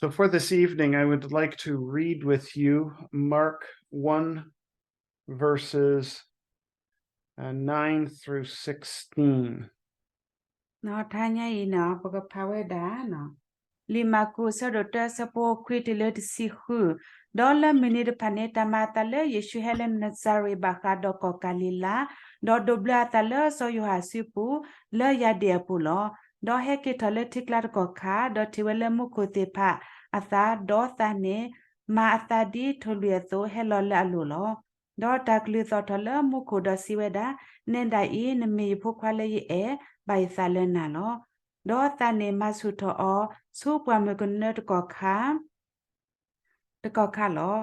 So for this evening, I would like to read with you Mark one, verses uh, nine through sixteen. နီၢ် တဟါညါအံၤနီၢ် ပကဖးဝဲဒၣ်နီၢ် လံာ်မၢ်ကူး အဆၢဒိၣ်တၢ အဆၢဖိခွံတုၤလၢတဆံဃု, ဒီးလၢမုၢ်နံၤတဖၣ်န့ၣ် တၢ်မၤအသးလၢယ့ၣ်ၡူးဟဲလၢနစၤရ့းဘၣ်ဃးဒီးကီၢ်ကၤလံၤလါ, ဒီးဒိးဘျၢအသးလၢစီၤယိၤဟၣ်အစုပူၤ လၢယၢ်ဒ့ၣ်အပူၤလီၤ. ဒီးဟဲက့ၤထီၣ်လၢထံကျါတကီၢ်ခါ, ဒီးထံၣ်ဝဲလၢမူခိၣ်သ့ၣ်တဖၣ်အသး, ဒီးသးန့ၣ် မၤအသးဒ်ထိၣ်လွံၣ်အသိး ဟဲလီၤလၢအလိၤလီၤ. ဒီးတၢ်ကလုၢ်သီၣ်ထီၣ်လၢမူခိၣ်ဒီးစံးဝဲဒၣ်, နဲဒၣ်အံၤ နမ့ၢ်ယဖိခွါလၢယအဲၣ်, ဘၣ်ယသးလၢနၤလီၤ. ဒီးသးန့ၣ်မၤဆူၣ်ထီၣ်အီၤဆူပှၢ်မုၢ်ကနၢတကီၢ်ခါ တကီၢ်ခါလီၤ.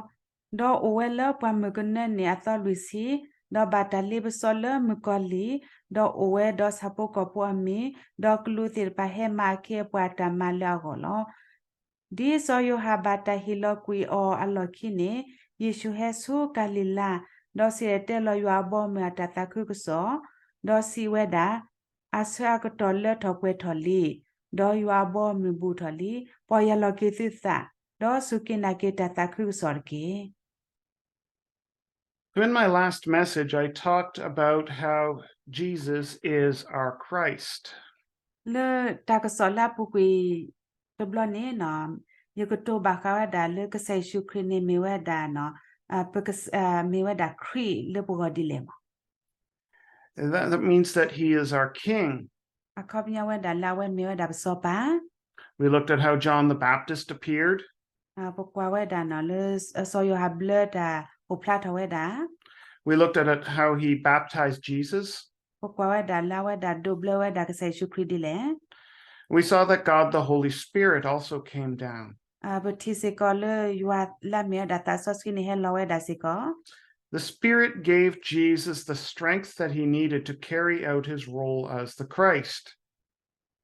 ဒီးအိၣ်ဝဲလၢပှၢ်မုၢ်ကနၢန့ၣ်အသီလွံၢ်ဆံ, ဒီးဘၣ်တၢ်လ့ပစီလၢမုၣ်ကီၤလံၢ်, ဒီးအိၣ်ဝဲဒီးဆၣ်ဖိကီၢ်ဖိအမံၤ, ဒီးကလူးသ့ၣ်တဖၣ်ဟဲမၤအခ့အပှၤအတၢ်မၤလၢအဂီၢ်လီၤ. ဒ်စီၤယိၤဟၣ်ဘၣ်တၢ်ဟ့ၣ်လီၤကွံာ်အီၤအလီၢ်ခံန့ၣ်, ယ့ၣ်ၡူးဟဲဆူကၤလံၤလါ, ဒီးစံၣ်တဲၤတဲလီၤယွၤအဘီအမုၢ်အတၢ်သးခုကစီၣ်, ဒီးစံးဝဲဒၣ်, အဆၢအကတီၢ်လၢထီၣ်ပှဲၤထီၣ်လံ, ဒီးယွၤအဘီအမုၢ်ဘူးထီၣ်လံ. ပီၢ်ယၢ်လီၤက့ၤသုသး, ဒီးစူၢ်က့ၤနာ်က့ၤတၢ်သးခုကစီၣ်တက့ၢ်. So in my last message, I talked about how Jesus is our Christ. လၢတၢ်ကစီၣ်လၢအပူၤကွံာ်တဘျီန့ၣ်နီၢ်, ယကတိၤဘၣ်ဃးဝဲဒၣ်လၢကစၢ်ယ့ၣ်ၡူးခရံာ်န့ၣ်မ့ၢ်ဝဲဒၣ်နီၢ်, ပကစ-, မ့ၢ်ဝဲဒၣ်ခရံာ်လၢပဂီၢ်ဒ်လဲၣ်မး. That, that means that he is our king. အခီပညီဝဲဒၣ်လၢအဝဲမ့ၢ်ဝဲဒၣ်ပစီၤပၤ. We looked at how John the Baptist appeared. ပကွၢ်ဝဲဒၣ်နီၢ်လၢ စီၤယိၤဟၣ်ဘျၢတၢ်အိၣ်ဖျါထီၣ်ဝဲဒၣ်. We looked at it, how he baptized Jesus. ပကွၢ်ဝဲဒၣ်လၢအဝဲဒၣ်ဒိးဘျၢဝဲဒၣ်ကစၢ်ယ့ၣ်ၡူးခရံာ်ဒ်လဲၣ်. We saw that God the Holy Spirit also came down. ပထံၣ်စ့ၢ်ကီးလၢယွၤလၢအမ့ၢ်ဝဲဒၣ်သးစီဆှံန့ၣ်ဟဲလီၤဝဲဒၣ်စ့ၢ်ကီး. The Spirit gave Jesus the strength that he needed to carry out his role as the Christ.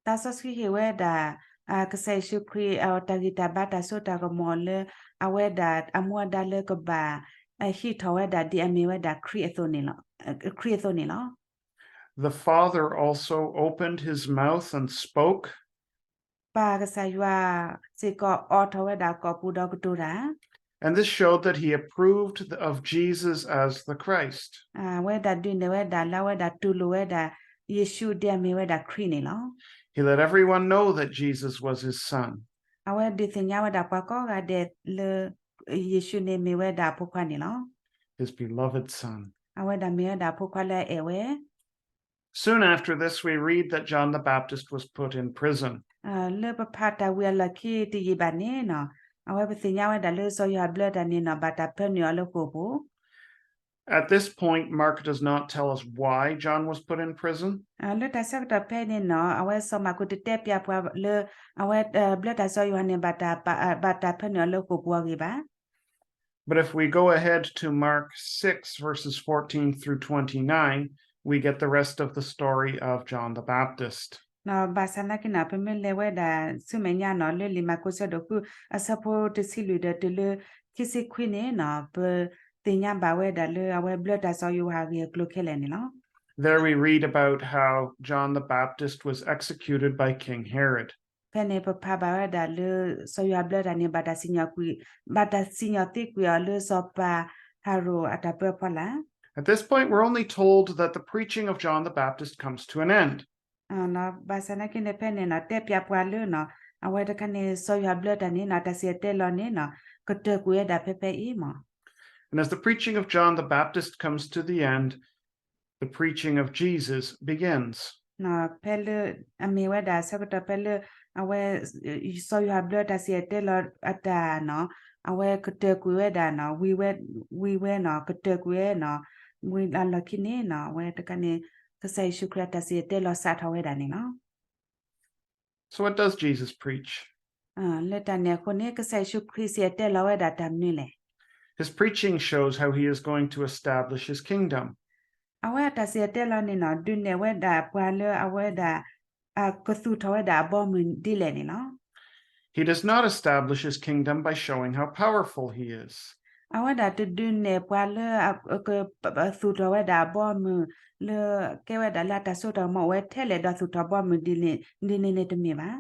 သးစီဆှံဟ့ၣ်ဝဲဒၣ် ကစၢ်ယ့ၣ်ၡူးခရံာ် တၢ်ဂံၢ်တၢ်ဘါတၢ်စိတၢ်ကမီၤလၢ အဝဲဒၣ်အမူအဒါလၢကဘၣ် ဟံးထီၣ်ဝဲဒၣ်ဒ်အမ့ၢ်ဝဲဒၣ်ခရံာ်အသိးန့ၣ်လီၤ. ခရံာ်အသိးန့ၣ်လီၤ. The Father also opened his mouth and spoke. ပၢ်ကစၢ်ယွၤစ့ၢ်ကီးအိးထီၣ်ဝဲဒၣ်အကိာ်ပူၤဒီးကတိၤတၢ် And this showed that he approved of Jesus as the Christ. အဝဲဒၣ်ဒုးနဲၣ်ဝဲဒၣ်လၢအဝဲဒၣ်တူၢ်လိာ်ဝဲဒၣ် ယ့ၣ်ၡူးဒ်အမ့ၢ်ဝဲဒၣ်ခရံာ်န့ၣ်လီၤ. He let everyone know that Jesus was his son. အဝဲဒုးသ့ၣ်ညါဝဲဒၣ်ပှၤကိးဂၤဒဲးလၢ ယ့ၣ်ၡူးန့ၣ်မ့ၢ်ဝဲဒၣ်အဖိခွါန့ၣ်လီၤ. His beloved son. အဝဲဒၣ်မ့ၢ်ဝဲဒၣ်အဖိခွါလၢအအဲၣ်ဝဲ Soon after this, we read that John the Baptist was put in prison. လၢပဖးတၢ်ဝံၤအလီၢ်ခံတယံာ်ဘၣ်န့ၣ်နီၤ, အဝဲပသ့ၣ်ညါဝဲဒၣ်လၢစီၤယိၤဟၣ်ဘျၢတၢ်န့ၣ်နီၤ ဘၣ်တၢ်ဖၢနုာ်အီၤလၢဃိာ်ပူၤ At this point, Mark does not tell us why John was put in prison. လၢတၢ်ဆၢကတီၢ်ဖဲန့ၣ်နီၤ အဝဲစီၤမၢ်ကူးတတဲပျးပှၤလၢ အဝဲဘျၢတၢ်စီၤယိၤဟၣ်န့ၣ် ဘၣ်တၢ်ဖၢနုာ်အီၤလၢဃိာ်ပူၤအဂ့ၢ်ဘၣ် But if we go ahead to Mark six, verses fourteen through twenty-nine, we get the rest of the story of John the Baptist. ဘၣ်ဆၣ်သနာ်က့နီၤ ပမ့ၢ်လဲၤဝဲဒၣ်ဆူမဲာ်ညါနီၤ လၢလံာ်မၢ်ကူးဆၢဒိၣ်ဃု အဆၢဖိတဆံလွံၢ်ဒီးတုၤလၢခံဆံခွံန့ၣ်နီၤ ပသ့ၣ်ညါဘၣ်ဝဲဒၣ်လၢအဝဲဘျၢတၢ်စီၤယိၤဟၣ်အဂ့ၢ်အကျိၤခဲလၢာ်န့ၣ်လီၤ. There we read about how John the Baptist was executed by King Herod. ဖဲန့ၣ်ပဖးဘၣ်ဝဲဒၣ်လၢ စီၤယိၤဟၣ်ဘျၢတၢ်န့ၣ် ဘၣ်တၢ်စံၣ်ညီၣ်ကွံာ်, ဘၣ်တၢ်စံၣ်ညီၣ်သံကွံာ်အီၤလၢစီၤပၤဟၤရိာ်အတၢ်ပၢအဖီလာ် At this point, we're only told that the preaching of John the Baptist comes to an end. ဘၣ်ဆၣ်သနာ်က့န့ၣ် ဖဲန့ၣ်နီၤ တဲပျးပှၤလၢနီၤ အဝဲတခါန့ၣ် စီၤယိၤဟၣ်ဘျၢတၢ်န့ၣ်နီၤ တၢ်စံၣ်တဲၤတဲလီၤန့ၣ်နီၤ ကတၢၢ်ကွံာ်ဝဲဒၣ်ဖဲဖဲအံၤမး And as the preaching of John the Baptist comes to the end, the preaching of Jesus begins. ဖဲလၢ အမ့ၢ်ဝဲဒၣ်ဆၢကတီၢ်ဖဲလၢ အဝဲ စီၤယိၤဟၣ်ဘျၢတၢ်စံၣ်တဲၤတဲလီၤအတၢ်နီၤ အဝဲကတၢၢ်ကွံာ်ဝဲဒၣ်နီၤ ဝံၤဝဲ ဝံၤဝဲနီၤ ကတၢၢ်ကွံာ်ဝဲနီၤ ဝံၤအလီၢ်ခံန့ၣ်နီၤ အဝဲတခါန့ၣ် ကစၢ်ယ့ၣ်ၡူးခရံာ်အတၢ်စံၣ်တဲၤတဲလီၤစးထီၣ်ဝဲဒၣ်န့ၣ်လီၤ. So what does Jesus preach? လၢတၢ်န့ၣ်အဃိန့ၣ် ကစၢ်ယ့ၣ်ၡူးခရံာ်စံၣ်တဲၤတဲလီၤဝဲဒၣ်တၢ်မနုၤလဲၣ်. His preaching shows how he is going to establish his kingdom. အဝဲအတၢ်စံၣ်တဲၤတဲလီၤန့ၣ်နီၤ ဒုးနဲၣ်ဝဲဒၣ်ပှၤလၢအဝဲဒၣ် ကသူၣ်ထီၣ်ဝဲဒၣ်အဘီအမုၢ်ဒ်လဲၣ်န့ၣ်လီၤ. He does not establish his kingdom by showing how powerful he is. အဝဲဒၣ်တဒုးနဲၣ်ပှၤလၢ ကသူၣ်ထီၣ်ဝဲဒၣ်အဘီအမုၢ် လၢကဲဝဲဒၣ်လၢအတၢ်စိတၢ်ကမီၤအိၣ်ဝဲထဲလဲၣ်ဒီးသူၣ်ထီၣ်ဘီအမုၢ်ဒ်န့ၣ်န့ၣ်တမ့ၢ်ဘၣ်.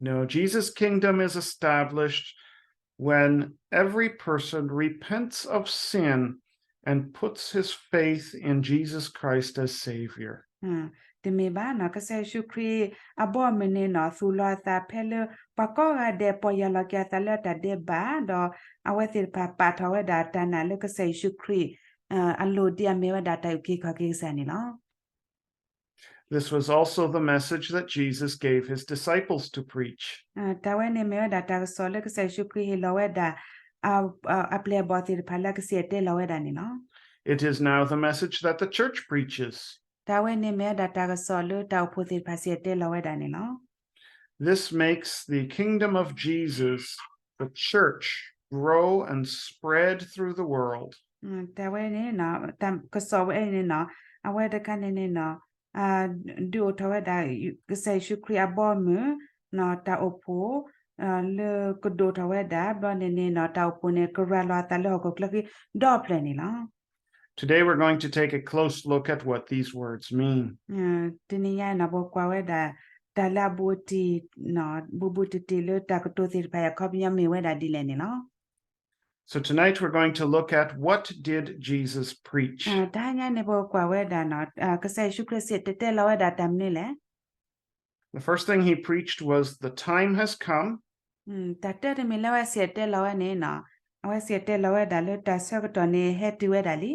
No, Jesus' kingdom is established when every person repents of sin and puts his faith in Jesus Christ as Savior. တမ့ၢ်ဘၣ်နီၤ, ကစၢ်ယ့ၣ်ၡူးခရံာ်အဘီအမုၢ်န့ၣ်နီၤ သူၣ်လီၤအသးဖဲလၢ ပှၤကိးဂၤဒဲး ပီၢ်ယၢ်လီၤက့ၤအသးလၢအတၢ်ဒဲးဘး, ဒီးအဝဲသ့ၣ်တဖၣ်ပာ်ထီၣ်ဝဲဒၣ်တၢ်နာ်လၢကစၢ်ယ့ၣ်ၡူးခရံာ် အလိၣ်ဒ်အမ့ၢ်ဝဲဒၣ်တၢ်အုၣ်က့ၤခီၣ်က့ၤကစၢ်န့ၣ်လီၤ. This was also the message that Jesus gave his disciples to preach. တၢ်ဝဲန့ၣ်မ့ၢ်ဝဲဒၣ်တၢ်ကစီၣ်လၢကစၢ်ယ့ၣ်ၡူးခရံာ်ဟ့ၣ်လီၤဝဲဒၣ် အပျဲၢ်အဘီၣ်သ့ၣ်တဖၣ်လၢအကစံၣ်တဲၤတဲလီၤဝဲဒၣ်န့ၣ်လီၤ. It is now the message that the church preaches. တၢ်ဝဲန့ၣ်မ့ၢ်ဝဲဒၣ်တၢ်ကစီၣ်လၢတၢ်အိၣ်ဖှိၣ်သ့ၣ်တဖၣ်စံၣ်တဲၤတဲလီၤဝဲဒၣ်န့ၣ်လီၤ. This makes the kingdom of Jesus, the church, grow and spread through the world. တၢ်ဝဲန့ၣ် တၢ်ကစီၣ်ဝဲအံၤန့ၣ်နီၤ အဝဲတခါန့ၣ်န့ၣ်နီၤ ဒုးအိၣ်ထီၣ်ဝဲဒၣ် ကစၢ်ယ့ၣ်ၡူးခရံာ်အဘီအမုၢ် တၢ်အိၣ်ဖှိၣ် လၢကဒိၣ်ထီၣ်ဝဲဒၣ် ဘျီန့ၣ်န့ၣ်နီၤ တၢ်အိၣ်ဖှိၣ်န့ၣ် ကရၤလီၤအသးလၢဟီၣ်ခိၣ်ချၢဃံဒီဖျၢၣ်န့ၣ်လီၤ. Today we're going to take a close look at what these words mean. တနံၤညါအံၤနီၤ ပကွၢ်ဝဲဒၣ် တၢ်လၢအဘူးတံၢ် ဘူးဘူးတံၢ်တံၢ်လၢတၢ်ကတိၤသ့ၣ်တဖၣ်အံၤအခီပညီမ့ၢ်ဝဲဒၣ်ဒ်လဲၣ်န့ၣ်လီၤ. So tonight we're going to look at what did Jesus preach. တဟါညါန့ၣ် ပကွၢ်ဝဲဒၣ်နီၤ ကစၢ်ယ့ၣ်ၡူးခရံာ်စံၣ်တဲၤတဲလီၤဝဲဒၣ်တၢ်မနုၤလဲၣ်. The first thing he preached was the time has come. တၢ်တၢတမံၤလၢအဝဲစံၣ်တဲၤတဲလီၤဝဲန့ၣ်နီၤ အဝဲစံၣ်တဲၤတဲလီၤဝဲဒၣ်လၢတၢ်ဆၢကတီၢ်န့ၣ်ဟဲတုၤဝဲဒၣ်လံ.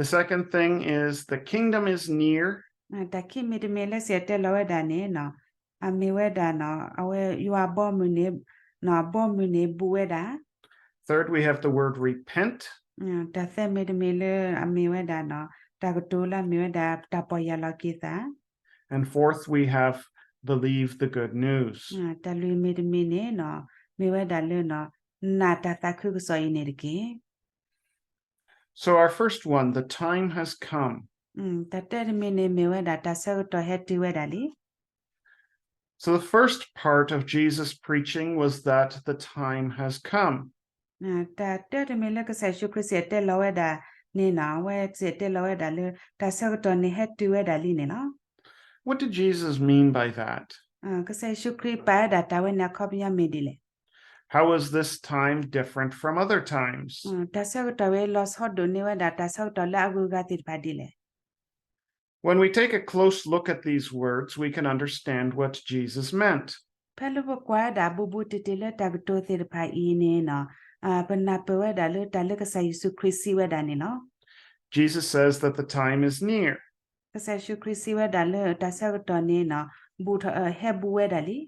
The second thing is the kingdom is near. တၢ်ခံမံၤတမံၤလၢစံၣ်တဲၤတဲလီၤဝဲဒၣ်န့ၣ်နီၤ အမ့ၢ်ဝဲဒၣ်နီၤ အဝဲယွၤအဘီအမုၢ်န့ၣ် အဘီအမုၢ်န့ၣ်ဘူးဝဲဒၣ်. Third, we have the word repent. တၢ်သၢမံၤတမံၤလၢအမ့ၢ်ဝဲဒၣ်နီၤ တၢ်ကတိၤလၢအမ့ၢ်ဝဲဒၣ်တၢ်ပီၢ်ယၢ်လီၤက့ၤသး. And fourth, we have believe the good news. တၢ်လွံၢ်မံၤတမံၤန့ၣ်နီၤ မ့ၢ်ဝဲဒၣ်လၢနီၤ နာ်တၢ်သးခုကစီၣ်အံၤန့ၣ်တက့ၢ်. So our first one, the time has come. တၢ်တၢတမံၤန့ၣ်မ့ၢ်ဝဲဒၣ်တၢ်ဆၢကတီၢ်ဟဲတုၤဝဲဒၣ်လံ. So the first part of Jesus' preaching was that the time has come. တၢ်တၢတမံၤလၢကစၢ်ယ့ၣ်ၡူးခရံာ်စံၣ်တဲၤတဲလီၤဝဲဒၣ်န့ၣ်နီၤ အဝဲစံၣ်တဲၤတဲလီၤဝဲဒၣ်လၢ တၢ်ဆၢကတီၢ်န့ၣ်ဟဲတုၤဝဲဒၣ်လံန့ၣ်လီၤ. What did Jesus mean by that? ကစၢ်ယ့ၣ်ၡူးခရံာ်ပာ်ဝဲဒၣ်တၢ်ဝဲန့ၣ်အခီပညီမ့ၢ်ဒ်လဲၣ်. How is this time different from other times? တၢ်ဆၢကတီၢ်ဝဲလီၤဆီဒိၣ်န့ၢ်ဝဲဒၣ်တၢ်ဆၢကတီၢ်လၢအဂုၤအဂၤသ့ၣ်တဖၣ်ဒ်လဲၣ်. When we take a close look at these words, we can understand what Jesus meant. ဖဲလၢပကွၢ်ဝဲဒၣ်ဘူးဘူးတံၢ်တံၢ်လၢတၢ်ကတိၤသ့ၣ်တဖၣ်အံၤန့ၣ်နီၤ ပနၢ်ပၢၢ်ဝဲဒၣ်လၢတၢ်လၢကစၢ်ယ့ၣ်ၡူးခရံာ်စံးဝဲဒၣ်န့ၣ်လီၤ. Jesus says that the time is near. ကစၢ်ယ့ၣ်ၡူးခရံာ်စံးဝဲဒၣ်လၢတၢ်ဆၢကတီၢ်န့ၣ်နီၤ ဘူးထီၣ် ဟဲဘူးဝဲဒၣ်လံ.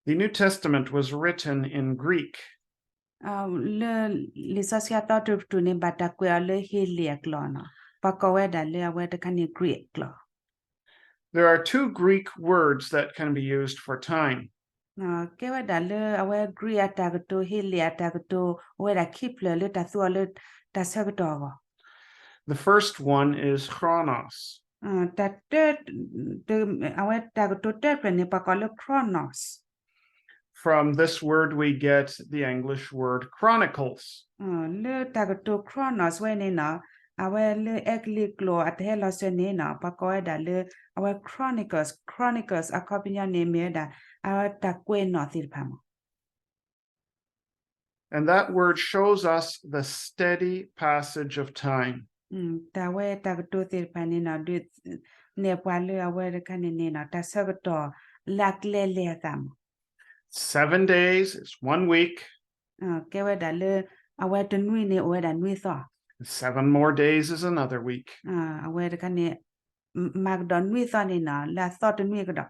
The New Testament was written in Greek. လၢလံာ်စီဆှံအသီတရူးပတူးန့ၣ် ဘၣ်တၢ်ကွဲးအီၤလၢဟ့လ့ၣ်အကျိာ်နီၤ ပှၤကိးဝဲဒၣ်လၢအဝဲတခါန့ၣ် Greek အကျိာ် There are two Greek words that can be used for time. ကဲဝဲဒၣ်လၢအဝဲ Greek အတၢ်ကတိၤ ဟ့လ့ၣ်အတၢ်ကတိၤ အိၣ်ဝဲဒၣ်ခံဖျၢၣ်လၢတၢ်သူအီၤလၢတၢ်ဆၢကတီၢ်အဂီၢ် The first one is chronos. တၢ်တၢ အဝဲတၢ်ကတိၤတၢတဖျၢၣ်န့ၣ် ပှၤကိးလၢ chronos. From this word we get the English word chronicles. လၢတၢ်ကတိၤ chronos ဝဲန့ၣ်နီၤ အဝဲလၢအဲကလံးကျိာ်အတဟဲလီၤစၢၤန့ၣ်နီၤ ပှၤကိးဝဲဒၣ်လၢ အဝဲ chronicles, chronicles အခီပညီန့ၣ်မ့ၢ်ဝဲဒၣ် အဝဲတၢ်ကွဲးနီၣ်သ့ၣ်တဖၣ်မး And that word shows us the steady passage of time. တၢ်ဝဲတၢ်ကတိၤသ့ၣ်တဖၣ်န့ၣ်နီၤ ဒုးနဲၣ်ပှၤလၢအဝဲတခါန့ၣ်န့ၣ်နီၤ တၢ်ဆၢကတီၢ်လၢအကျဲလဲၤအသးမး Seven days is one week. ကဲဝဲဒၣ်လၢ အဝဲတနွံန့ၣ်အိၣ်ဝဲဒၣ်နွံသီ Seven more days is another week. အဝဲတခါန့ၣ် မၤကဒီးနွံသီန့ၣ်နီၤ လၢအသီတနွံကဒီး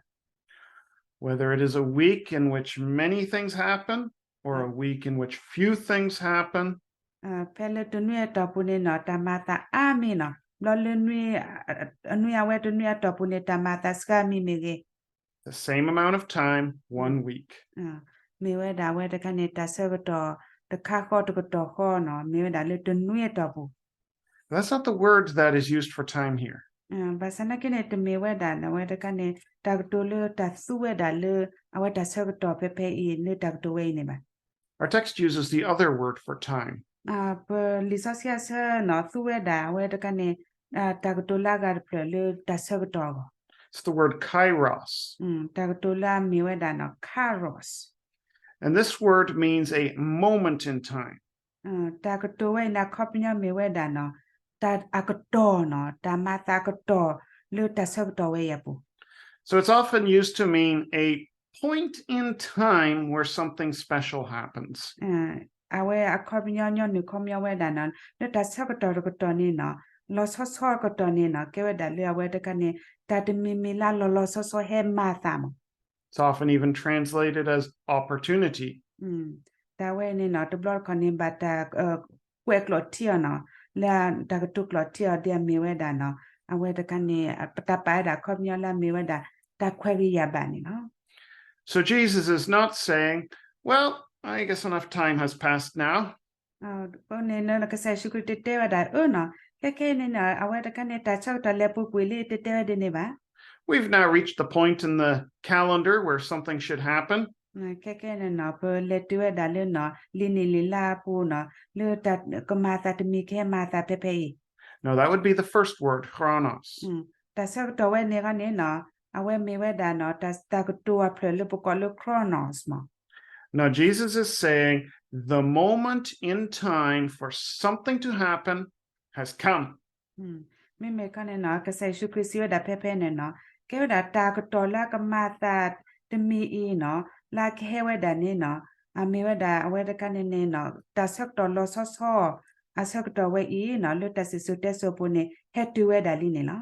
Whether it is a week in which many things happen or a week in which few things happen. ဖဲလၢတနွံအတီၢ်ပူၤန့ၣ်နီၤ တၢ်မၤအသးအါမံၤနီၤ ဘျီလၢ နွံအဝဲတနွံအတီၢ်ပူၤန့ၣ် တၢ်မၤအသးစှၤမံၤမ့ၢ်ဂ့ၤ The same amount of time, one week. မ့ၢ်ဝဲဒၣ်အဝဲတခါန့ၣ် တၢ်ဆၢကတီၢ် တခါဃီတကတီၢ်ဃီနီၤ မ့ၢ်ဝဲဒၣ်လၢတနွံအတီၢ်ပူၤ That's not the word that is used for time here. ဘၣ်ဆၣ်နာ်က့န့ၣ် တမ့ၢ်ဝဲဒၣ်န့ၣ် အဝဲတခါန့ၣ် တၢ်ကတိၤလၢတၢ်သူဝဲဒၣ်လၢ အဝဲတၢ်ဆၢကတီၢ်ဖဲဖဲအံၤ လၢတၢ်ကတိၤဝဲအံၤန့ၣ်ဘၣ် Our text uses the other word for time. ပလံာ်စီဆှံအဆၢနီၤ သူဝဲဒၣ်အဝဲတခါန့ၣ် တၢ်ကတိၤလၢအဂၤတဖျၢၣ်လၢတၢ်ဆၢကတီၢ်အဂီၢ် It's the word kairos. တၢ်ကတိၤလၢအမ့ၢ်ဝဲဒၣ်နီၤ kairos. And this word means a moment in time. တၢ်ကတိၤဝဲအံၤန့ၣ် အခီပညီမ့ၢ်ဝဲဒၣ်နီၤ တၢ်အကတီၢ်နီၤ တၢ်မၤအသးအကတီၢ်လၢတၢ်ဆၢကတီၢ်ဝဲအံၤအပူၤ So it's often used to mean a point in time where something special happens. အဝဲအခီပညီညီနုၢ်ခီပညီဝဲဒၣ်နီၤ လၢတၢ်ဆၢကတီၢ်တကတီၢ်န့ၣ်နီၤ လီၤဆီဆီအကတီၢ်န့ၣ်နီၤ ကဲဝဲဒၣ်လၢအဝဲတခါန့ၣ် တၢ်တမံၤမံၤလၢလီၤလီၤဆီဆီဟဲမၤအသးမး It's often even translated as opportunity. တၢ်ဝဲန့ၣ်နီၤ တဘျီတခီၣ်န့ၣ် ဘၣ်တၢ်ကွဲးကျိာ်ထံအီၤနီၤ လၢတၢ်ကတိၤကျိာ်ထံအီၤဒ်အမ့ၢ်ဝဲဒၣ်နီၤ အဝဲတခါန့ၣ် ပတၢ်ပာ်ဝဲဒၣ်အခီပညီလၢအမ့ၢ်ဝဲဒၣ် တၢ်ခွဲးဂ့ၤယာ်ဘၣ်န့ၣ်လီၤ So Jesus is not saying, well, I guess enough time has passed now. အဃိန့ၣ် ကစၢ်ယ့ၣ်ၡူးခရံာ်တတဲဝဲဒၣ် အၢနီၤ ခဲခဲအံၤန့ၣ်နီၤ အဝဲတခါန့ၣ် တၢ်ဆၢကတီၢ်လဲၤပူၤကွံာ်လံ တတဲဝဲဒ်န့ၣ်ဘၣ် We've now reached the point in the calendar where something should happen. ခဲခဲန့ၣ်နီၤ ပလဲၤတုၤဝဲဒၣ်လၢနီၤ လံာ်န့ၢ်လံာ်လါအပူၤနီၤ လၢတၢ်ကမၤအသးတမံၤကဟဲမၤအသးဖဲဖဲအံၤ Now that would be the first word, chronos. တၢ်ဆၢကတီၢ်ဝဲန့ၣ်ဂီၢ်န့ၣ်နီၤ အဝဲမ့ၢ်ဝဲဒၣ်နီၤ တၢ်ကတိၤအဖျၢၣ်လၢပကိးလၢ chronos မး Now Jesus is saying the moment in time for something to happen has come. မ့မ့ၢ်ခီန့ၣ်နီၤ ကစၢ်ယ့ၣ်ၡူးခရံာ်စံးဝဲဒၣ်ဖဲဖဲန့ၣ်နီၤ ကဲဝဲဒၣ်တၢ်ကတီၢ်လၢအကမၤအသးတမံၤအံၤနီၤ လၢအကဟဲဝဲဒၣ်န့ၣ်နီၤ အမ့ၢ်ဝဲဒၣ်အဝဲတခါန့ၣ်န့ၣ်နီၤ တၢ်ဆၢကတီၢ်လီၤဆီဆီ အဆၢကတီၢ်ဝဲအံၤနီၤ လၢတၢ်စံၣ်စိၤတဲစိၤအပူၤန့ၣ် ဟဲတုၤဝဲဒၣ်လံန့ၣ်လီၤ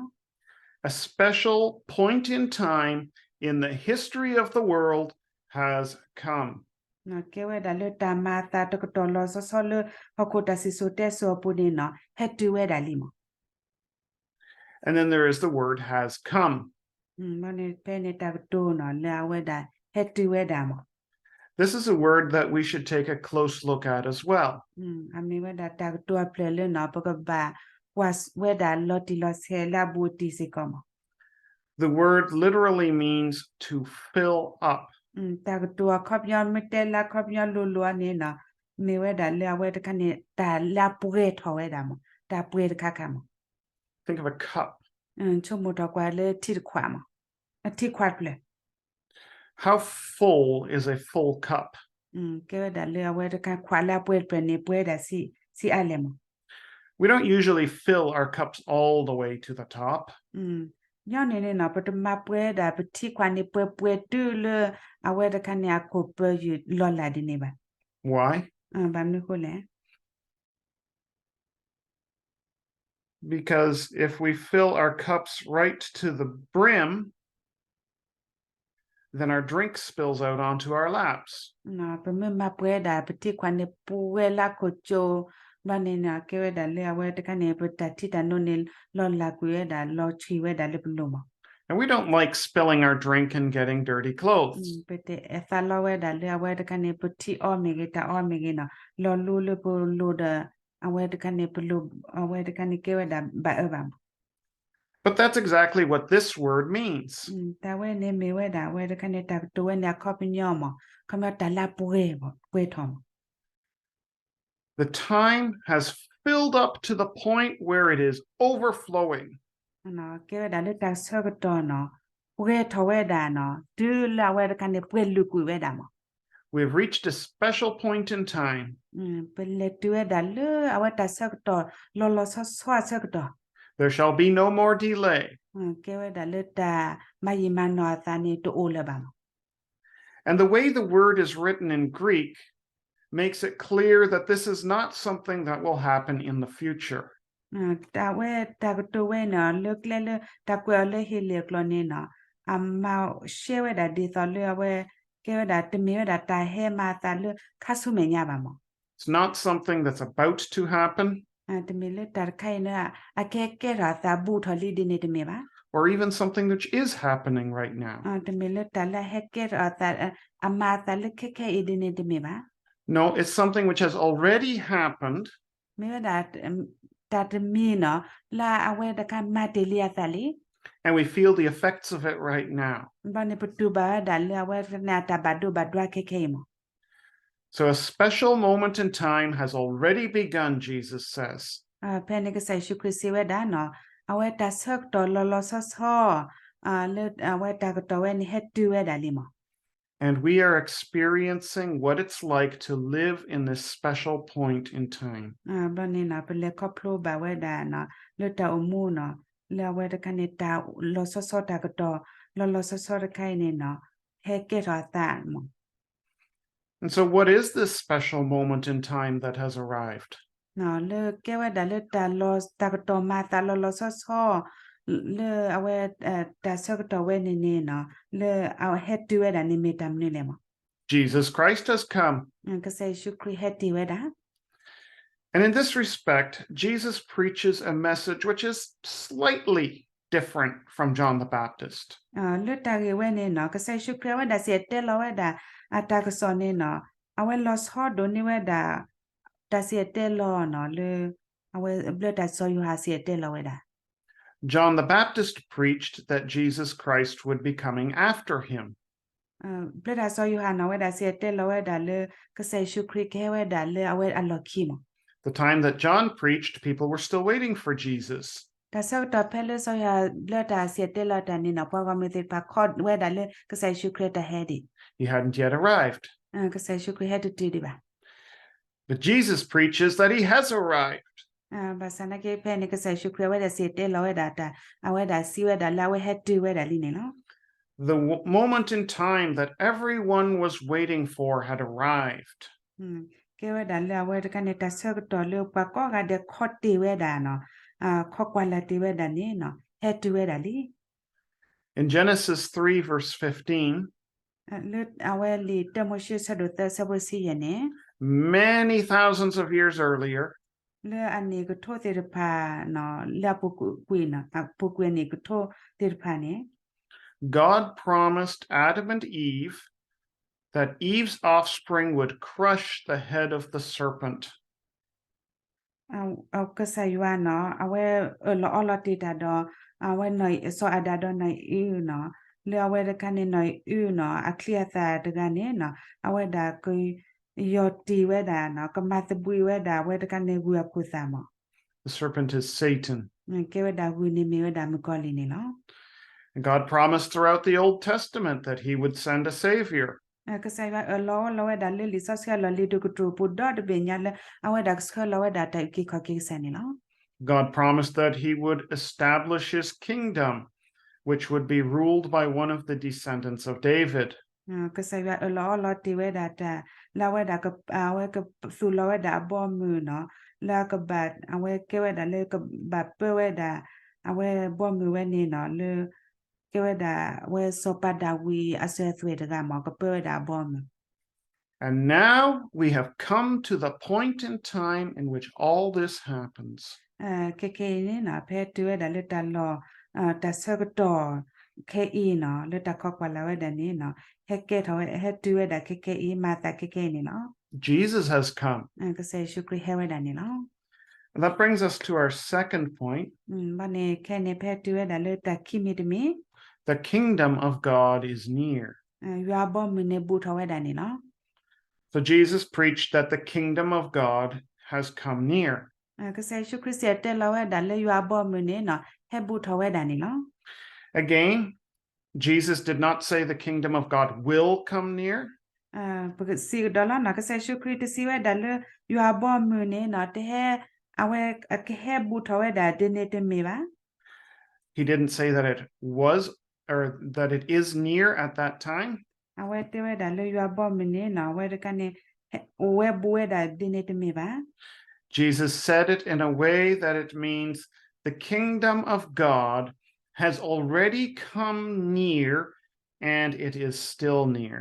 A special point in time in the history of the world has come. ကဲဝဲဒၣ်လၢတၢ်မၤအသးတကတီၢ်လီၤဆီဆီလၢ ဟီၣ်ခိၣ်တၢ်စံၣ်စိၤတဲစိၤအပူၤန့ၣ်နီၤ ဟဲတုၤဝဲဒၣ်လံမး And then there is the word has come. ဖဲန့ၣ်တၢ်ကတိၤနီၤ လၢအဝဲဒၣ်ဟဲတုၤဝဲဒၣ်မး This is a word that we should take a close look at as well. အမ့ၢ်ဝဲဒၣ်တၢ်ကတိၤအဖျၢၣ်လၢနီၤ ပကဘၣ်ကွၢ်ဝဲဒၣ်လီၤတံၢ်လီၤဆဲးလၢအဘူးအတံၢ်စ့ၢ်ကီးမး The word literally means to fill up. တၢ်ကတိၤအခီပညီမ့ၢ်တဲလၢအခီပညီလိၤလိၤအီၤန့ၣ်နီၤ မ့ၢ်ဝဲဒၣ်လၢအဝဲတခါန့ၣ် တၢ်လၢအပှဲၤထီၣ်ဝဲဒၣ်မး တၢ်ပှဲၤတခါခါမး Think of a cup. ဆိကမိၣ်ထီၣ်ကွၢ်လၢထံတခွးမး အထံခွးတဖျၢၣ် How full is a full cup? ကဲဝဲဒၣ်လၢအဝဲတခါခွးလၢအပှဲၤတဖျၢၣ်န့ၣ် ပှဲၤဒၣ်ဆံးအါလဲၣ်မး We don't usually fill our cups all the way to the top. ညီနုၢ်န့ၣ်နီၤ ပတမၤပှဲၤဒၣ်ပထံခွးန့ၣ် ပှဲၤပှဲၤတုၤလၢ အဝဲတခါန့ၣ်အခိၣ်ပၢၤယုၢ်လီၤလၢ်ဒ်န့ၣ်ဘၣ် Why? ဘၣ်မနုၤအဃိလဲၣ် Because if we fill our cups right to the brim, then our drink spills out onto our laps. ပမ့ၢ်မၤပှဲၤဒၣ်ပထံခွးန့ၣ် ပှဲၤလၢခိၣ်ကၠိ ဘျီန့ၣ်န့ၣ် ကဲဝဲဒၣ်လၢအဝဲတခါန့ၣ် ပတၢ်ထံတၢ်နိန့ၣ် လီၤလၢ်ကွံာ်ဝဲဒၣ် လီၤဆံးဝဲဒၣ်လၢပလိၤမး And we don't like spilling our drink and getting dirty clothes. ပတအဲၣ်သးလီဝဲဒၣ်လၢအဝဲတခါန့ၣ် ပထံအီမ့ၢ်ဂ့ၤ တၢ်အီမ့ၢ်ဂ့ၤနီၤ လီၤလူလၢပလိၤဒီး အဝဲတခါန့ၣ် ပလိၤ အဝဲတခါန့ၣ်ကဲဝဲဒၣ်ဘၣ်အၢဘၣ်မး But that's exactly what this word means. တၢ်ဝဲန့ၣ်မ့ၢ်ဝဲဒၣ် အဝဲတခါန့ၣ် တၢ်ကတိၤဝဲန့ၣ် အခီပညီမး အခီပညီတၢ်လၢအပှဲၤ ပှဲၤထီၣ်မး The time has filled up to the point where it is overflowing. ကဲဝဲဒၣ်လၢတၢ်ဆၢကတီၢ်နီၤ ပှဲၤထီၣ်ဝဲဒၣ်နီၤ တုၤလၢအဝဲတခါန့ၣ် ပှဲၤလုာ်ကွံာ်ဝဲဒၣ်မး We have reached a special point in time. ပလဲၤတုၤဝဲဒၣ်လၢအဝဲတၢ်ဆၢကတီၢ် လီၤလီၤဆီဆီအဆၢကတီၢ် There shall be no more delay. ကဲဝဲဒၣ်လၢတၢ်မၤယံာ်မၤနီၢ်အသးန့ၣ် တအိၣ်လၢၤဘၣ်မး And the way the word is written in Greek makes it clear that this is not something that will happen in the future. တၢ်ဝဲတၢ်ကတိၤဝဲန့ၣ် လၢကျဲလၢတၢ်ကွဲးအီၤလၢဟ့လ့ၣ်အကျိာ်န့ၣ်နီၤ အမၤရှဲဝဲဒၣ်ဒ်သိးလၢအဝဲ ကဲဝဲဒၣ် တမ့ၢ်ဝဲဒၣ်တၢ်ဟဲမၤအသးလၢခါဆူမဲာ်ညါဘၣ်မး It's not something that's about to happen တမ့ၢ်လၢတၢ်တခါအံၤန့ၣ် အကဟဲကဲထီၣ်အသးဘူးထီၣ်လံဒ်န့ၣ်တမ့ၢ်ဘၣ် or even something which is happening right now. တမ့ၢ်လၢတၢ်လၢအဟဲကဲထီၣ်အသး အမၤအသးလၢခဲခဲအံၤဒ်န့ၣ်တမ့ၢ်ဘၣ် No, it's something which has already happened မ့ၢ်ဝဲဒၣ် တၢ်တမံၤနီၤ လၢအဝဲတခါမၤတ့ၢ်လံအသးလံ and we feel the effects of it right now. ဘၣ်န့ၣ်ပတူၢ်ဘၣ်ဝဲဒၣ်လၢအဝဲတခါန့ၣ် အတၢ်ဘၣ်ဒိဘၣ်ဒွါခဲခဲအံၤမး So a special moment in time has already begun, Jesus says. ဖဲန့ၣ်ကစၢ်ယ့ၣ်ၡူးခရံာ်စံးဝဲဒၣ်နီၤ အဝဲတၢ်ဆၢကတီၢ်လီၤလီၤဆီဆီ လၢအဝဲတၢ်ကတီၢ်ဝဲန့ၣ် ဟဲတုၤဝဲဒၣ်လံမး. And we are experiencing what it's like to live in this special point in time. ဘျီန့ၣ်နီၤ ပလဲၤခီဖျိဘၣ်ဝဲဒၣ်နီၤ လၢတၢ်အိၣ်မူနီၤ လၢအဝဲတခါန့ၣ် တၢ်လီၤဆီဆီတၢ်ကတီၢ် လီၤလီၤဆီဆီတခါအံၤန့ၣ်နီၤ ဟဲကဲထီၣ်အသးမး. And so what is this special moment in time that has arrived? လၢကဲဝဲဒၣ်လၢတၢ်လီၤ တၢ်ကတီၢ်မၤအသးလီၤလီၤဆီဆီ လၢအဝဲ တၢ်ဆၢကတီၢ်ဝဲန့ၣ်န့ၣ်နီၤ လၢအဟဲတုၤဝဲဒၣ်န့ၣ်မ့ၢ်တၢ်မနုၤလဲၣ်မး. Jesus Christ has come. ကစၢ်ယ့ၣ်ၡူးခရံာ်ဟဲတ့ၢ်ဝဲဒၣ်. And in this respect, Jesus preaches a message which is slightly different from John the Baptist. လၢတၢ်ဂ့ၢ်ဝဲန့ၣ်နီၤ ကစၢ်ယ့ၣ်ၡူးခရံာ်အဝဲဒၣ်စံၣ်တဲၤတဲလီၤဝဲဒၣ် အတၢ်ကစီၣ်န့ၣ်နီၤ အဝဲလီၤဆီဒိၣ်န့ၢ်ဝဲဒၣ် တၢ်စံၣ်တဲၤတဲလီၤနီၤ လၢ အဝဲဘျၢတၢ်စီၤယိၤဟၣ်စံၣ်တဲၤတဲလီၤဝဲဒၣ်. John the Baptist preached that Jesus Christ would be coming after him. ဘျၢတၢ်စီၤယိၤဟၣ်နီၤ အဝဲဒၣ်စံၣ်တဲၤတဲလီၤဝဲဒၣ်လၢ ကစၢ်ယ့ၣ်ၡူးခရံာ်ကဟဲဝဲဒၣ်လၢအဝဲအလီၢ်ခံမး. The time that John preached, people were still waiting for Jesus. တၢ်ဆၢကတီၢ်ဖဲလၢစီၤယိၤဟၣ်ဘျၢတၢ်စံၣ်တဲၤတဲလီၤတၢ်န့ၣ်နီၤ ပှၤဂီၢ်မုၢ်သ့ၣ်တဖၣ်ခိးဝဲဒၣ်လၢကစၢ်ယ့ၣ်ၡူးခရံာ်တၢ်ဟဲဒံး. He hadn't yet arrived. ကစၢ်ယ့ၣ်ၡူးခရံာ်ဟဲတတုၤဒံးဘၣ်. But Jesus preaches that he has arrived. ဘၣ်ဆၣ်နာ်က့ဖဲန့ၣ် ကစၢ်ယ့ၣ်ၡူးခရံာ်အဝဲဒၣ်စံၣ်တဲၤတဲလီၤဝဲဒၣ်တၢ် အဝဲဒၣ်စံးဝဲဒၣ်လၢအဝဲဟဲတုၤဝဲဒၣ်လံန့ၣ်လီၤ. The w- moment in time that everyone was waiting for had arrived. ကဲဝဲဒၣ်လၢအဝဲတခါန့ၣ် တၢ်ဆၢကတီၢ်လၢပှၤကိးဂၤဒဲးခိးတ့ၢ်ဝဲဒၣ်နီၤ ခိးကွၢ်လၢ်တ့ၢ်ဝဲဒၣ်န့ၣ်နီၤ ဟဲတုၤဝဲဒၣ်လံ. In Genesis three, verse fifteen, လၢအဝဲလံာ်တၢမိၤၡ့ဆၢဒိၣ်သၢဆၢဖိတဆံယဲၢ်န့ၣ် many thousands of years earlier, လၢအနံၣ်ကထိသ့ၣ်တဖၣ်နီၤ လၢအပူၤကွံာ် အပူၤကွံာ်အနံၣ်ကထိသ့ၣ်တဖၣ်န့ၣ် God promised Adam and Eve that Eve's offspring would crush the head of the serpent. ကစၢ်ယွၤနီၤ အဝဲအၢၣ်လီၤအီလီၤတ့ၢ်တၢ်ဒီး အဝဲနီၢ်အံၣ် စီၤအၤဒၣ်ဒီးနီၢ်အံၣ်အုနီၤ လၢအဝဲတခါန့ၣ် နီၢ်အံၣ်အုနီၤ အချံအသၣ်တဂၤန့ၣ်နီၤ အဝဲဒၣ်က ယီၢ်တ့ၢ်ဝဲဒၣ်နီၤ ကမၤသဘှံးဝဲဒၣ်အဝဲတခါန့ၣ် ဂုၢ်အခိၣ်သၣ်မး. The serpent is Satan. ကဲဝဲဒၣ်ဂုၢ်န့ၣ်မ့ၢ်ဝဲဒၣ်မုၣ်ကီၤလံၢ်န့ၣ်လီၤ. And God promised throughout the Old Testament that he would send a savior. ကစၢ်ယွၤအၢၣ်လီၤအီလီၤဝဲဒၣ်လၢလံာ်စီဆှံအလီၢ်လံၤဒိၣ်ကတြူၢ်ပူၤဒီတဘ့ၣ်ညါလၢ အဝဲဒၣ်ကဆှၢလီၤဝဲဒၣ်တၢ်အုၣ်က့ၤခီၣ်က့ၤကစၢ်န့ၣ်လီၤ. God promised that he would establish his kingdom, which would be ruled by one of the descendants of David. ကစၢ်ယွၤအၢၣ်လီၤအီလီၤတ့ၢ်ဝဲဒၣ်တၢ် လၢအဝဲဒၣ် အဝဲကသူၣ်လီၤဝဲဒၣ်အဘီအမုၢ်နီၤ လၢအကဘၣ် အဝဲကဲဝဲဒၣ်လၢကဘၣ်ပၢဝဲဒၣ် အဝဲဘီမုၢ်ဝဲန့ၣ်နီၤ လၢ ကဲဝဲဒၣ်အဝဲစီၤပၤဒၤဝံးအစၢၤအသွဲၣ်တဂၤမး ကပၢဝဲဒၣ်အဘီအမုၢ် And now we have come to the point in time in which all this happens. ခဲခဲအံၤန့ၣ်နီၤ ဖဲတုၤဝဲဒၣ်လၢတၢ်လီၢ် တၢ်ဆၢကတီၢ်ခဲအံၤနီၤ လၢတၢ်ခိးကွၢ်လၢ်ဝဲဒၣ်န့ၣ်နီၤ ဟဲကဲထီၣ်ဝဲ ဟဲတုၤဝဲဒၣ်ခဲခဲအံၤ မၤအသးခဲခဲအံၤန့ၣ်လီၤ. Jesus has come. ကစၢ်ယ့ၣ်ၡူးခရံာ်ဟဲဝဲဒၣ်န့ၣ်လီၤ. And that brings us to our second point. ဘၣ်န့ၣ် ခဲန့ၣ် ဖဲတုၤဝဲဒၣ်လၢတၢ်ခံမံၤတမံၤ The kingdom of God is near. ယွၤအဘီအမုၢ်န့ၣ်ဘူးထီၣ်ဝဲဒၣ်န့ၣ်လီၤ. So Jesus preached that the kingdom of God has come near. ကစၢ်ယ့ၣ်ၡူးခရံာ်စံၣ်တဲၤတဲလီၤဝဲဒၣ်လၢယွၤအဘီအမုၢ်န့ၣ်နီၤ ဟဲဘူးထီၣ်ဝဲဒၣ်န့ၣ်လီၤ. Again, Jesus did not say the kingdom of God will come near. ပကစံးကဒီးလီၤနီၤ ကစၢ်ယ့ၣ်ၡူးခရံာ်တစံးဝဲဒၣ်လၢ ယွၤအဘီအမုၢ်န့ၣ်နီၤ တဟဲ အဝဲကဟဲဘူးထီၣ်ဝဲဒၣ်ဒ်န့ၣ်တမ့ၢ်ဘၣ်. He didn't say that it was, or that it is near at that time. အဝဲတဲဝဲဒၣ်လၢယွၤအဘီအမုၢ်န့ၣ်နီၤ အဝဲတခါန့ၣ် အိၣ်ဝဲဘူးဝဲဒၣ်ဒ်န့ၣ်တမ့ၢ်ဘၣ်. Jesus said it in a way that it means the kingdom of God has already come near and it is still near.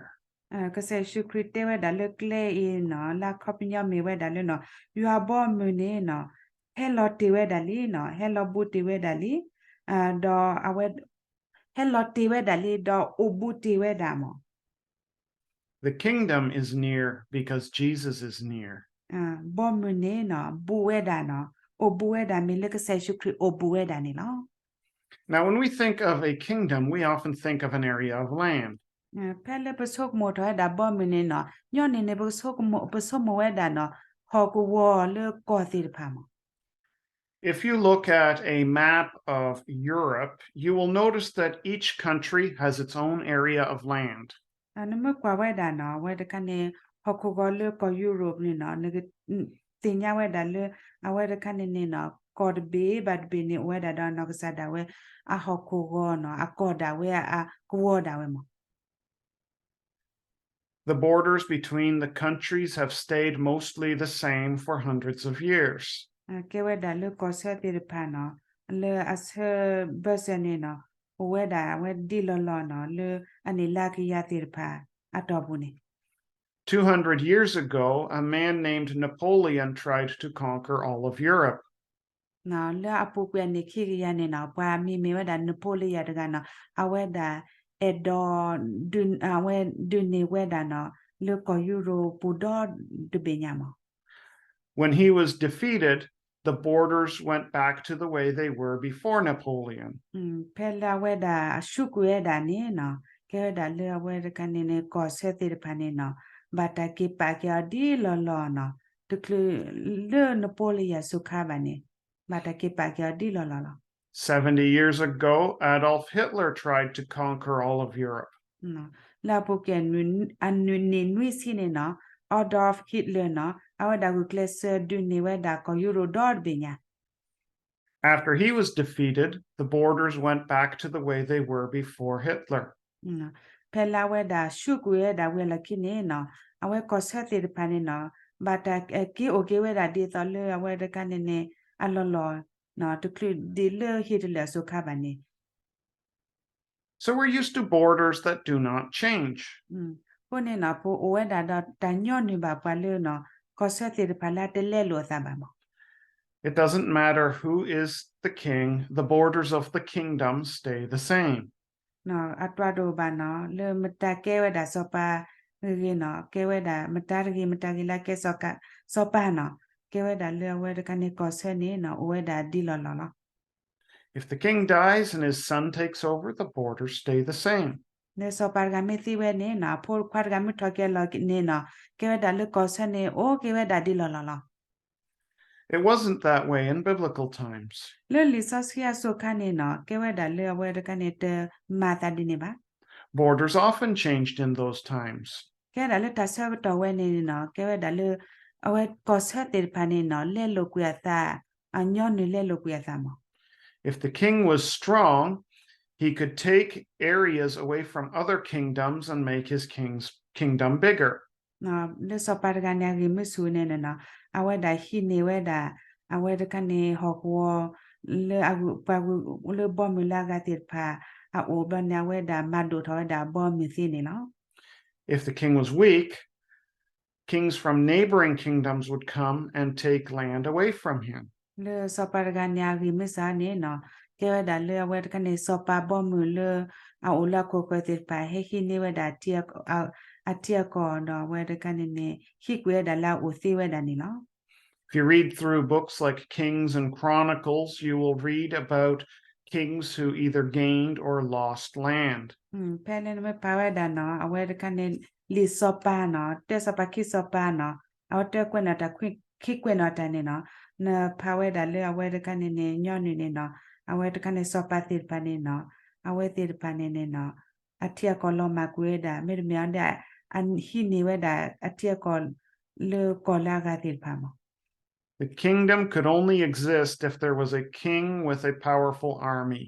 ကစၢ်ယ့ၣ်ၡူးခရံာ်တဲဝဲဒၣ်လၢကျဲအံၤနီၤ လၢအခီပညီမ့ၢ်ဝဲဒၣ်လၢနီၤ ယွၤအဘီအမုၢ်န့ၣ်နီၤ ဟဲလီၤတ့ၢ်ဝဲဒၣ်လံနီၤ ဟဲလီၤဘူးတ့ၢ်ဝဲဒၣ်လံ ဒီးအဝဲ ဟဲလီၤတ့ၢ်ဝဲဒၣ်လံ ဒီးအိၣ်ဘူးတ့ၢ်ဝဲဒၣ်မး. The kingdom is near because Jesus is near. ဘီမုၢ်န့ၣ်နီၤ ဘူးဝဲဒၣ်နီၤ အိၣ်ဘူးဝဲဒၣ်မ့ၢ်လၢကစၢ်ယ့ၣ်ၡူးခရံာ်အိၣ်ဘူးဝဲဒၣ်န့ၣ်လီၤ. Now, when we think of a kingdom, we often think of an area of land. ဖဲလၢပဆိကမိၣ်ထီၣ်ဝဲဒၣ်ဘီမုၢ်န့ၣ်နီၤ ညီနုၢ်န့ၣ် ပဆိကမိၣ် ပဆိကမိၣ်ဝဲဒၣ်နီၤ ဟီၣ်ကဝီၤလၢကီၢ်သ့ၣ်တဖၣ်မး. If you look at a map of Europe, you will notice that each country has its own area of land. နမ့ၢ်ကွၢ်ဝဲဒၣ်နီၤ အဝဲတခါန့ၣ် ဟီၣ်ခိၣ်ဂီၤလၢကီၢ်ယူရိၣ်န့ၣ်နီၤ နကသ့ၣ်ညါဝဲဒၣ်လၢ အဝဲတခါန့ၣ်န့ၣ်နီၤ ကီၢ်တဘ့ၣ်ဘၣ်တဘ့ၣ်န့ၣ် အိၣ်ဝဲဒၣ်ဒီးနီၢ်ကစၢ်ဒၣ်ဝဲ အဟီၣ်ခိၣ်ဂီၤနီၤ အကီၢ်ဒၣ်ဝဲအကဝီၤဒၣ်ဝဲမး The borders between the countries have stayed mostly the same for hundreds of years. ကဲဝဲဒၣ်လၢကီၢ်ဆၢသ့ၣ်တဖၣ်နီၤ လၢအဆၢဘၢၣ်စၢၤန့ၣ်နီၤ အိၣ်ဝဲဒၣ်အဝဲဒ်လီၤလီၤနီၤ လၢအန့ၣ်လၢအကယၤသ့ၣ်တဖၣ်အတီၢ်ပူၤန့ၣ် Two hundred years ago, a man named Napoleon tried to conquer all of Europe. လၢအပူၤကွံာ်အနံၣ်ခံကယၤန့ၣ်နီၤ ပှၤမံၤမ့ၢ်ဝဲဒၣ် Napoleon တဂၤနီၤ အဝဲဒၣ်အဲၣ်ဒိး အဝဲဒုးန့ၢ်ဝဲဒၣ်နီၤ လၢကီၢ်ယူရိၣ်ပူၤဒီတဘ့ၣ်ညါမး When he was defeated, the borders went back to the way they were before Napoleon. ဖဲလၢအဝဲဒၣ်အဆူးကွံာ်ဝဲဒၣ်န့ၣ်နီၤ ကဲဝဲဒၣ်လၢအဝဲတခါန့ၣ်န့ၣ် ကီၢ်ဆၢသ့ၣ်တဖၣ်န့ၣ်နီၤ ဘၣ်တၢ်က့ၤပာ်က့ၤအီၤဒ်လီၤလီၤနီၤ တချုးလၢ Napoleon စူးခါဘၣ်န့ၣ် ဘၣ်တၢ်က့ၤပာ်က့ၤအီၤဒ်လီၤလီၤလီၤ Seventy years ago, Adolf Hitler tried to conquer all of Europe. လၢအပူၤကွံာ် အနံၣ်နွံဆံန့ၣ်နီၤ Adolf Hitler နီၤ အဝဲဒၣ်ဂုာ်ကျဲးစၢးဒုးန့ၢ်ဝဲဒၣ်ကီၢ်ယူရိၣ်ဒီတဘ့ၣ်ညါ After he was defeated, the borders went back to the way they were before Hitler. ဖဲလၢအဝဲဒၣ်ဆူးကွံာ်ဝဲဒၣ်ဝံၤအလီၢ်ခံန့ၣ်နီၤ အဝဲကီၢ်ဆၢသ့ၣ်တဖၣ်န့ၣ်နီၤ ဘၣ်တၢ်က့ၤအိၣ်က့ၤဝဲဒၣ်ဒ်သိးလၢအဝဲတခါန့ၣ်န့ၣ် အလီၢ်လီၢ် တချုးဒ်လၢ Hitler အစူးခါဘၣ်န့ၣ် So we're used to borders that do not change. အဃိန့ၣ်နီၤ ပအိၣ်ဝဲဒၣ်ဒီးတၢ်ညီနုၢ်ဘၣ်ပှၤလၢနီၤ ကီၢ်ဆၢသ့ၣ်တဖၣ်လၢအတလဲလိာ်အသးဘၣ်မး It doesn't matter who is the king, the borders of the kingdom stay the same. အတၢ်ဒိၣ်ဘၣ်နီၤ လၢမတၤကဲဝဲဒၣ်စီၤပၤဂ့ၤဂ့ၤနီၤ ကဲဝဲဒၣ် မတၤတဂ့ၤ မတၤဂ့ၤလၢကဲစီၤပၤနီၤ ကဲဝဲဒၣ်လၢအဝဲတခါန့ၣ် ကီၢ်ဆၢန့ၣ်နီၤ အိၣ်ဝဲဒၣ်ဒ်လီၤလီၤလီၤ If the king dies and his son takes over, the borders stay the same. လၢစီၤပၤတဂၤမ့ၢ်သံဝဲန့ၣ်နီၤ အဖိခွါတဂၤမ့ၢ်ထီၣ်က့ၤအလီၢ်န့ၣ်နီၤ ကဲဝဲဒၣ်လၢကီၢ်ဆၢန့ၣ် အိၣ်က့ၤဝဲဒၣ်ဒ်လီၤလီၤလီၤ It wasn't that way in biblical times. လၢလံာ်စီဆှံအစူးခါန့ၣ်နီၤ ကဲဝဲဒၣ်လၢအဝဲတခါန့ၣ် တမၤအသးဒ်န့ၣ်ဘၣ် Borders often changed in those times. ကဲဝဲဒၣ်လၢတၢ်ဆၢကတီၢ်ဝဲန့ၣ်နီၤ ကဲဝဲဒၣ်လၢ အဝဲကီၢ်ဆၢသ့ၣ်တဖၣ်န့ၣ်နီၤ လဲလိာ်ကွံာ်အသး အညီနုၢ်လဲလိာ်ကွံာ်အသးမး If the king was strong, he could take areas away from other kingdoms and make his king's kingdom bigger. လၢစီၤပၤတဂၤန့ၣ် အဂံၢ်မ့ၢ်ဆူၣ်န့ၣ်နီၤ အဝဲဒၣ်ဟံးန့ၢ်ဝဲဒၣ် အဝဲတခါန့ၣ် ဟီၣ်ကဝီၤ လၢအဂုၤ ပှၤဂုၤ လၢဘီမုၢ်လၢအဂၤသ့ၣ်တဖၣ် အအိၣ်ဘျီန့ၣ် အဝဲဒၣ်မၤဒိၣ်ထီၣ်ဝဲဒၣ်အဘီအမုၢ်သ့န့ၣ်လီၤ If the king was weak, kings from neighboring kingdoms would come and take land away from him. လၢစီၤပၤတဂၤန့ၣ် အဂံၢ်မ့ၢ်ဆူၣ်န့ၣ်နီၤ ကဲဝဲဒၣ်လၢအဝဲတခါန့ၣ် စီၤပၤဘီမုၢ်လၢ အအိၣ်လၢအခိၣ်ဃၢၤသ့ၣ်တဖၣ် ဟဲဟံးန့ၢ်ဝဲဒၣ် အထံအကီၢ်ဒီးအဝဲတခါန့ၣ်န့ၣ် ဟံးကွံာ်ဝဲဒၣ်လၢအအိၣ်သ့ဝဲဒၣ်န့ၣ်လီၤ If you read through books like Kings and Chronicles, you will read about kings who either gained or lost land. ဖဲလၢနမ့ၢ်ဖးဝဲဒၣ်နီၤ အဝဲတခါန့ၣ် လံာ်စီၤပၤနီၤ တၢစီၤပၤခံစီၤပၤနီၤ အဝဲတၢကွဲးနီၣ်တၢ် ခံကွဲးနီၣ်တၢ်န့ၣ်နီၤ နဖးဝဲဒၣ်လၢအဝဲတခါန့ၣ်န့ၣ် ညီနုၢ်န့ၣ်နီၤ အဝဲတခါန့ၣ်စီၤပၤသ့ၣ်တဖၣ်န့ၣ်နီၤ အဝဲသ့ၣ်တဖၣ်န့ၣ်န့ၣ်နီၤ အထံအကီၢ်လီၤမၢ်ကွံာ်ဝဲဒၣ် မ့တမ့ၢ်အီၤဒၣ် အဟံးန့ၢ်ဝဲဒၣ်အထံအကီၢ် လၢကီၢ်လၢအဂၤသ့ၣ်တဖၣ်မး The kingdom could only exist if there was a king with a powerful army.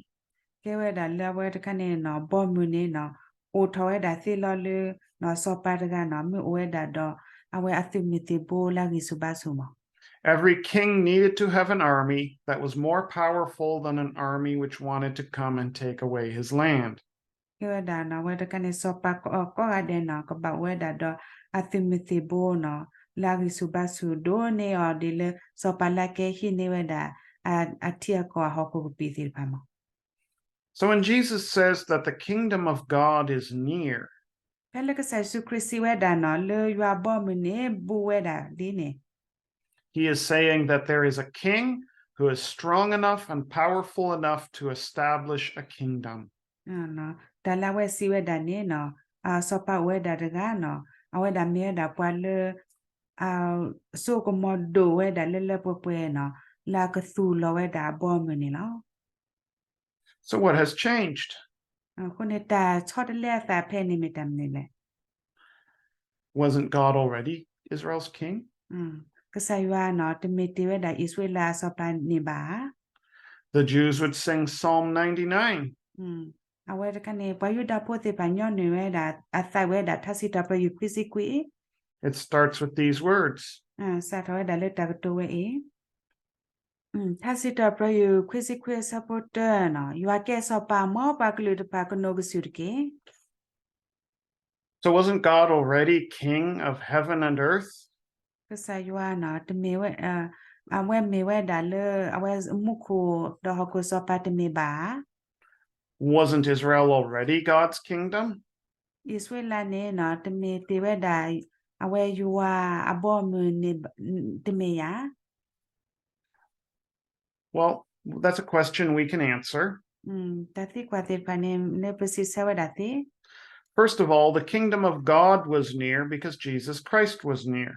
ကဲဝဲဒၣ်လၢအဝဲတခါန့ၣ်နီၤ ဘီမုၢ်န့ၣ်နီၤ အိၣ်ထီၣ်ဝဲဒၣ်သ့လီၤလၢ စီၤပၤတဂၤနီၤ မ့ၢ်အိၣ်ဝဲဒၣ်ဒီး အဝဲအသုးမုၢ်သံၣ်ဘိလၢအဂံၢ်ဆူၣ်ဘါဆူၣ်မး Every king needed to have an army that was more powerful than an army which wanted to come and take away his land. ကဲဝဲဒၣ်နီၤ အဝဲတခါန့ၣ် စီၤပၤကိးဂၤဒဲးနီၤ ကဘၣ်အိၣ်ဝဲဒၣ်ဒီး အသုးမုၢ်သံၣ်ဘိနီၤ လၢအဂံၢ်ဆူၣ်ဘါဆူၣ်ဒိၣ်န့ၢ်အီၤဒ်လၢ စီၤပၤလၢကဟံးန့ၢ်ဝဲဒၣ် အထံအကီၢ်အဟီၣ်ခိၣ်ကပံာ်သ့ၣ်တဖၣ်မး So when Jesus says that the kingdom of God is near, ဖဲလၢကစၢ်ယ့ၣ်ၡူးခရံာ်စံးဝဲဒၣ်နီၤ လၢယွၤအဘီအမုၢ်န့ၣ် ဘူးဝဲဒၣ်လံန့ၣ် he is saying that there is a king who is strong enough and powerful enough to establish a kingdom. တၢ်လၢအဝဲစံးဝဲဒၣ်န့ၣ်နီၤ စီၤပၤအိၣ်ဝဲဒၣ်တဂၤနီၤ အဝဲဒၣ်မ့ၢ်ဝဲဒၣ်ပှၤလၢ စိကမီၤဒိၣ်ဝဲဒၣ်လၢလၢပှဲၤပှဲၤနီၤ လၢအကသူၣ်လီၤဝဲဒၣ်အဘီအမုၢ်န့ၣ်လီၤ. So what has changed? အဃိန့ၣ် တၢ်ဆီတလဲအသးဖဲန့ၣ်မ့ၢ်တၢ်မနုၤလဲၣ်. Wasn't God already Israel's king? ကစၢ်ယွၤနီၤ တမ့ၢ်တ့ၢ်ဝဲဒၣ်အံၣ်စရ့လးအစီၤပၤန့ၣ်ဘၣ်ဧါ. The Jews would sing Psalm ninety-nine. အဝဲတခါန့ၣ် ပှၤယူဒၤဖိသ့ၣ်တဖၣ်ညီနုၢ်ဝဲဒၣ် အသးဝဲဒၣ်ထါစံးထီၣ်ပတြၢၤယုၢ်ခွံဆံခွံ It starts with these words. စးထီၣ်ဝဲဒၣ်လၢတၢ်ကတိၤဝဲအံၤ ထါစံးထီၣ်ပတြၢၤယုၢ်ခွံဆံခွံအဆၢဖိတၢနီၤ ယွၤကဲစီၤပၤ မ်ပှၤကလုာ်တဖၣ်ကနိးကစုာ်တက့ၢ်. So wasn't God already king of heaven and earth? ကစၢ်ယွၤနီၤ တမ့ၢ်ဝဲ အဝဲမ့ၢ်ဝဲဒၣ်လၢ အဝဲမူခိၣ်ဒီးဟီၣ်ခိၣ်စီၤပၤတမ့ၢ်ဘၣ်ဧါ. Wasn't Israel already God's kingdom? အံၣ်စရ့လးန့ၣ်နီၤ တမ့ၢ်တ့ၢ်ဝဲဒၣ် အဝဲယွၤအဘီအမုၢ်န့ၣ် တမ့ၢ်ဧါ. Well, that's a question we can answer. တၢ်သံကွၢ်သ့ၣ်တဖၣ်န့ၣ် လၢပစံးဆၢဝဲဒၣ်သ့. First of all, the kingdom of God was near because Jesus Christ was near.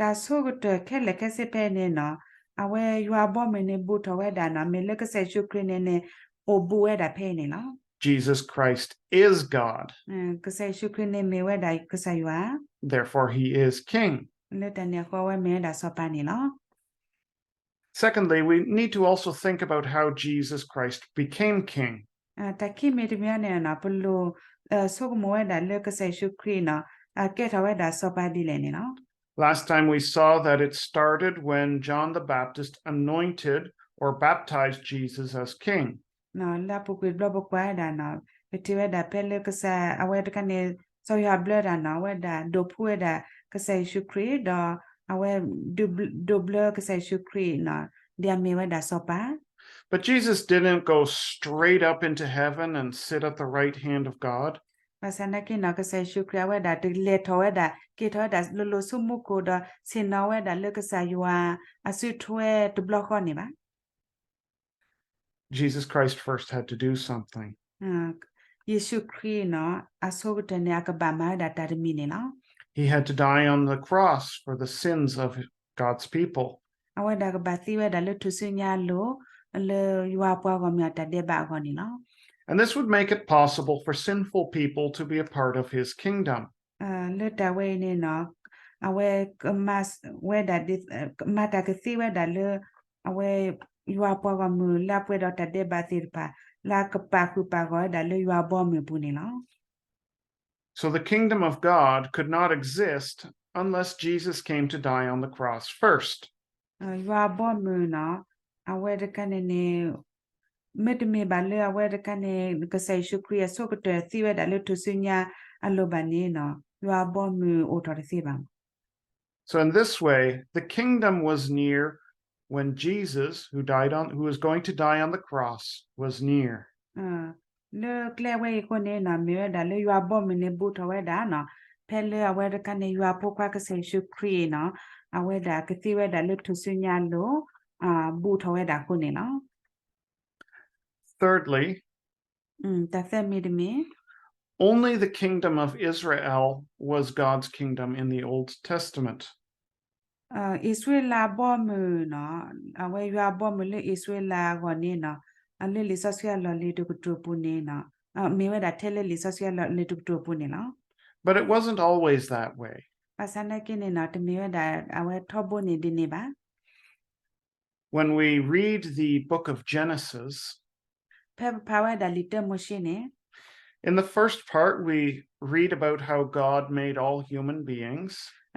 တၢ်ဆိကတၢၢ်ခဲလၢာ်ခဲဆ့ဖဲန့ၣ်နီၤ အဝဲယွၤအဘီအမုၢ်န့ၣ်ဘူးထီၣ်ဝဲဒၣ်နီၤ မ့ၢ်လၢကစၢ်ယ့ၣ်ၡူးခရံာ်န့ၣ်န့ၣ် အိၣ်ဘူးဝဲဒၣ်ဖဲအံၤန့ၣ်လီၤ. Jesus Christ is God. ကစၢ်ယ့ၣ်ၡူးခရံာ်န့ၣ်မ့ၢ်ဝဲဒၣ်ကစၢ်ယွၤ Therefore he is king. လၢတၢ်န့ၣ်အဃိ အဝဲမ့ၢ်ဝဲဒၣ်စီၤပၤန့ၣ်လီၤ. Secondly, we need to also think about how Jesus Christ became king. တၢ်ခံမံၤတမံၤန့ၣ်နီၤ ပလိၣ်ဆိကမိၣ်ဝဲဒၣ်လၢကစၢ်ယ့ၣ်ၡူးခရံာ်နီၤ အကဲထီၣ်ဝဲဒၣ်စီၤပၤဒ်လဲၣ်န့ၣ်လီၤ. Last time we saw that it started when John the Baptist anointed or baptized Jesus as king. လၢအပူၤကွံာ်တဘျီပကွၢ်ဝဲဒၣ်နီၤ ပထံၣ်ဝဲဒၣ်ဖဲလၢကစၢ် အဝဲတခါန့ၣ် စီၤယိၤဟၣ်ဘျၢတၢ်နီၤ အဝဲဒၣ်ဒိးဖှူဝဲဒၣ်ကစၢ်ယ့ၣ်ၡူးခရံာ် ဒီးအဝဲ ဒိးဘျၢကစၢ်ယ့ၣ်ၡူးခရံာ်နီၤ ဒ်အမ့ၢ်ဝဲဒၣ်စီၤပၤ But Jesus didn't go straight up into heaven and sit at the right hand of God. ဘၣ်ဆၣ်သနာ်က့နီၤ ကစၢ်ယ့ၣ်ၡူးခရံာ်အဝဲဒၣ် တလဲၤထီၣ်ဝဲဒၣ် က့ၤထီၣ်ဝဲဒၣ်လိၤလိၤဆူမူခိၣ်ဒီး ဆ့ၣ်နီၤဝဲဒၣ်လၢကစၢ်ယွၤအစုထွဲတဘျီဃီန့ၣ်ဘၣ်. Jesus Christ first had to do something. ယ့ၣ်ၡူးခရံာ်နီၤ အဆိကတၢၢ်န့ၣ် အကဘၣ်မၤဝဲဒၣ်တၢ်တမံၤန့ၣ်လီၤ. He had to die on the cross for the sins of God's people. အဝဲဒၣ်ကဘၣ်သံဝဲဒၣ်လၢထူၣ်စုညါအလိၤ လၢယွၤပှၤဂီၢ်မုၢ်အတၢ်ဒဲးဘးအဂီၢ်န့ၣ်လီၤ. And this would make it possible for sinful people to be a part of his kingdom. လၢတၢ်ဝဲအံၤန့ၣ်နီၤ အဝဲကမၤဝဲဒၣ် မၤတၢ်ကသ့ဝဲဒၣ်လၢ အဝဲယွၤပှၤဂီၢ်မုၢ်လၢအပှဲၤဒီးတၢ်ဒဲးဘးသ့ၣ်တဖၣ် လၢအကပာ်ဃုာ်ပာ်ဂီၢ်ဝဲဒၣ်လၢယွၤအဘီအမုၢ်အပူၤန့ၣ်လီၤ. So the kingdom of God could not exist unless Jesus came to die on the cross first. ယွၤအဘီအမုၢ်နီၤ အဝဲတခါန့ၣ်န့ၣ် မ့တမ့ၢ်ဘၣ်လၢအဝဲတခါန့ၣ် ကစၢ်ယ့ၣ်ၡူးခရံာ်အဆိကတၢၢ်သံဝဲဒၣ်လၢထူၣ်စုညါအလိၤဘၣ်န့ၣ်နီၤ ယွၤအဘီအမုၢ်အိၣ်ထီၣ်တသ့ဘၣ်. So in this way, the kingdom was near when Jesus, who died on, who was going to die on the cross, was near. လၢကျဲဝဲအံၤအဃိန့ၣ်နီၤ မ့ၢ်ဝဲဒၣ်လၢယွၤအဘီအမုၢ်န့ၣ်ဘူးထီၣ်ဝဲဒၣ်နီၤ ဖဲလၢအဝဲတခါန့ၣ် ယွၤအဖိခွါကစၢ်ယ့ၣ်ၡူးခရံာ်နီၤ အဝဲဒၣ်ကသံဝဲဒၣ်လၢထူၣ်စုညါအလိၤ ဘူးထီၣ်ဝဲဒၣ်အဃိန့ၣ်လီၤ. Thirdly, တၢ်သၢမံၤတမံၤ only the kingdom of Israel was God's kingdom in the Old Testament. အံၣ်စရ့လးအဘီအမုၢ်နီၤ အဝဲယွၤအဘီအမုၢ်လၢအံၣ်စရ့လးအဂီၢ်န့ၣ်နီၤ လၢလံာ်စီဆှံအလီၢ်လံၤတကတြူၢ်ပူၤန့ၣ်နီၤ မ့ၢ်ဝဲဒၣ်ထဲလၢလံာ်စီဆှံအလီၢ်လံၤတကတြူၢ်ပူၤန့ၣ်လီၤ. But it wasn't always that way. ဘၣ်ဆၣ်သနာ်က့န့ၣ်နီၤ တမ့ၢ်ဝဲဒၣ်အဝဲထီဘိန့ၣ်ဒ်န့ၣ်ဘၣ်. When we read the book of Genesis, ဖဲပဖးဝဲဒၣ်လံာ်တၢမိၤၡ့န့ၣ် in the first part, we read about how God made all human beings.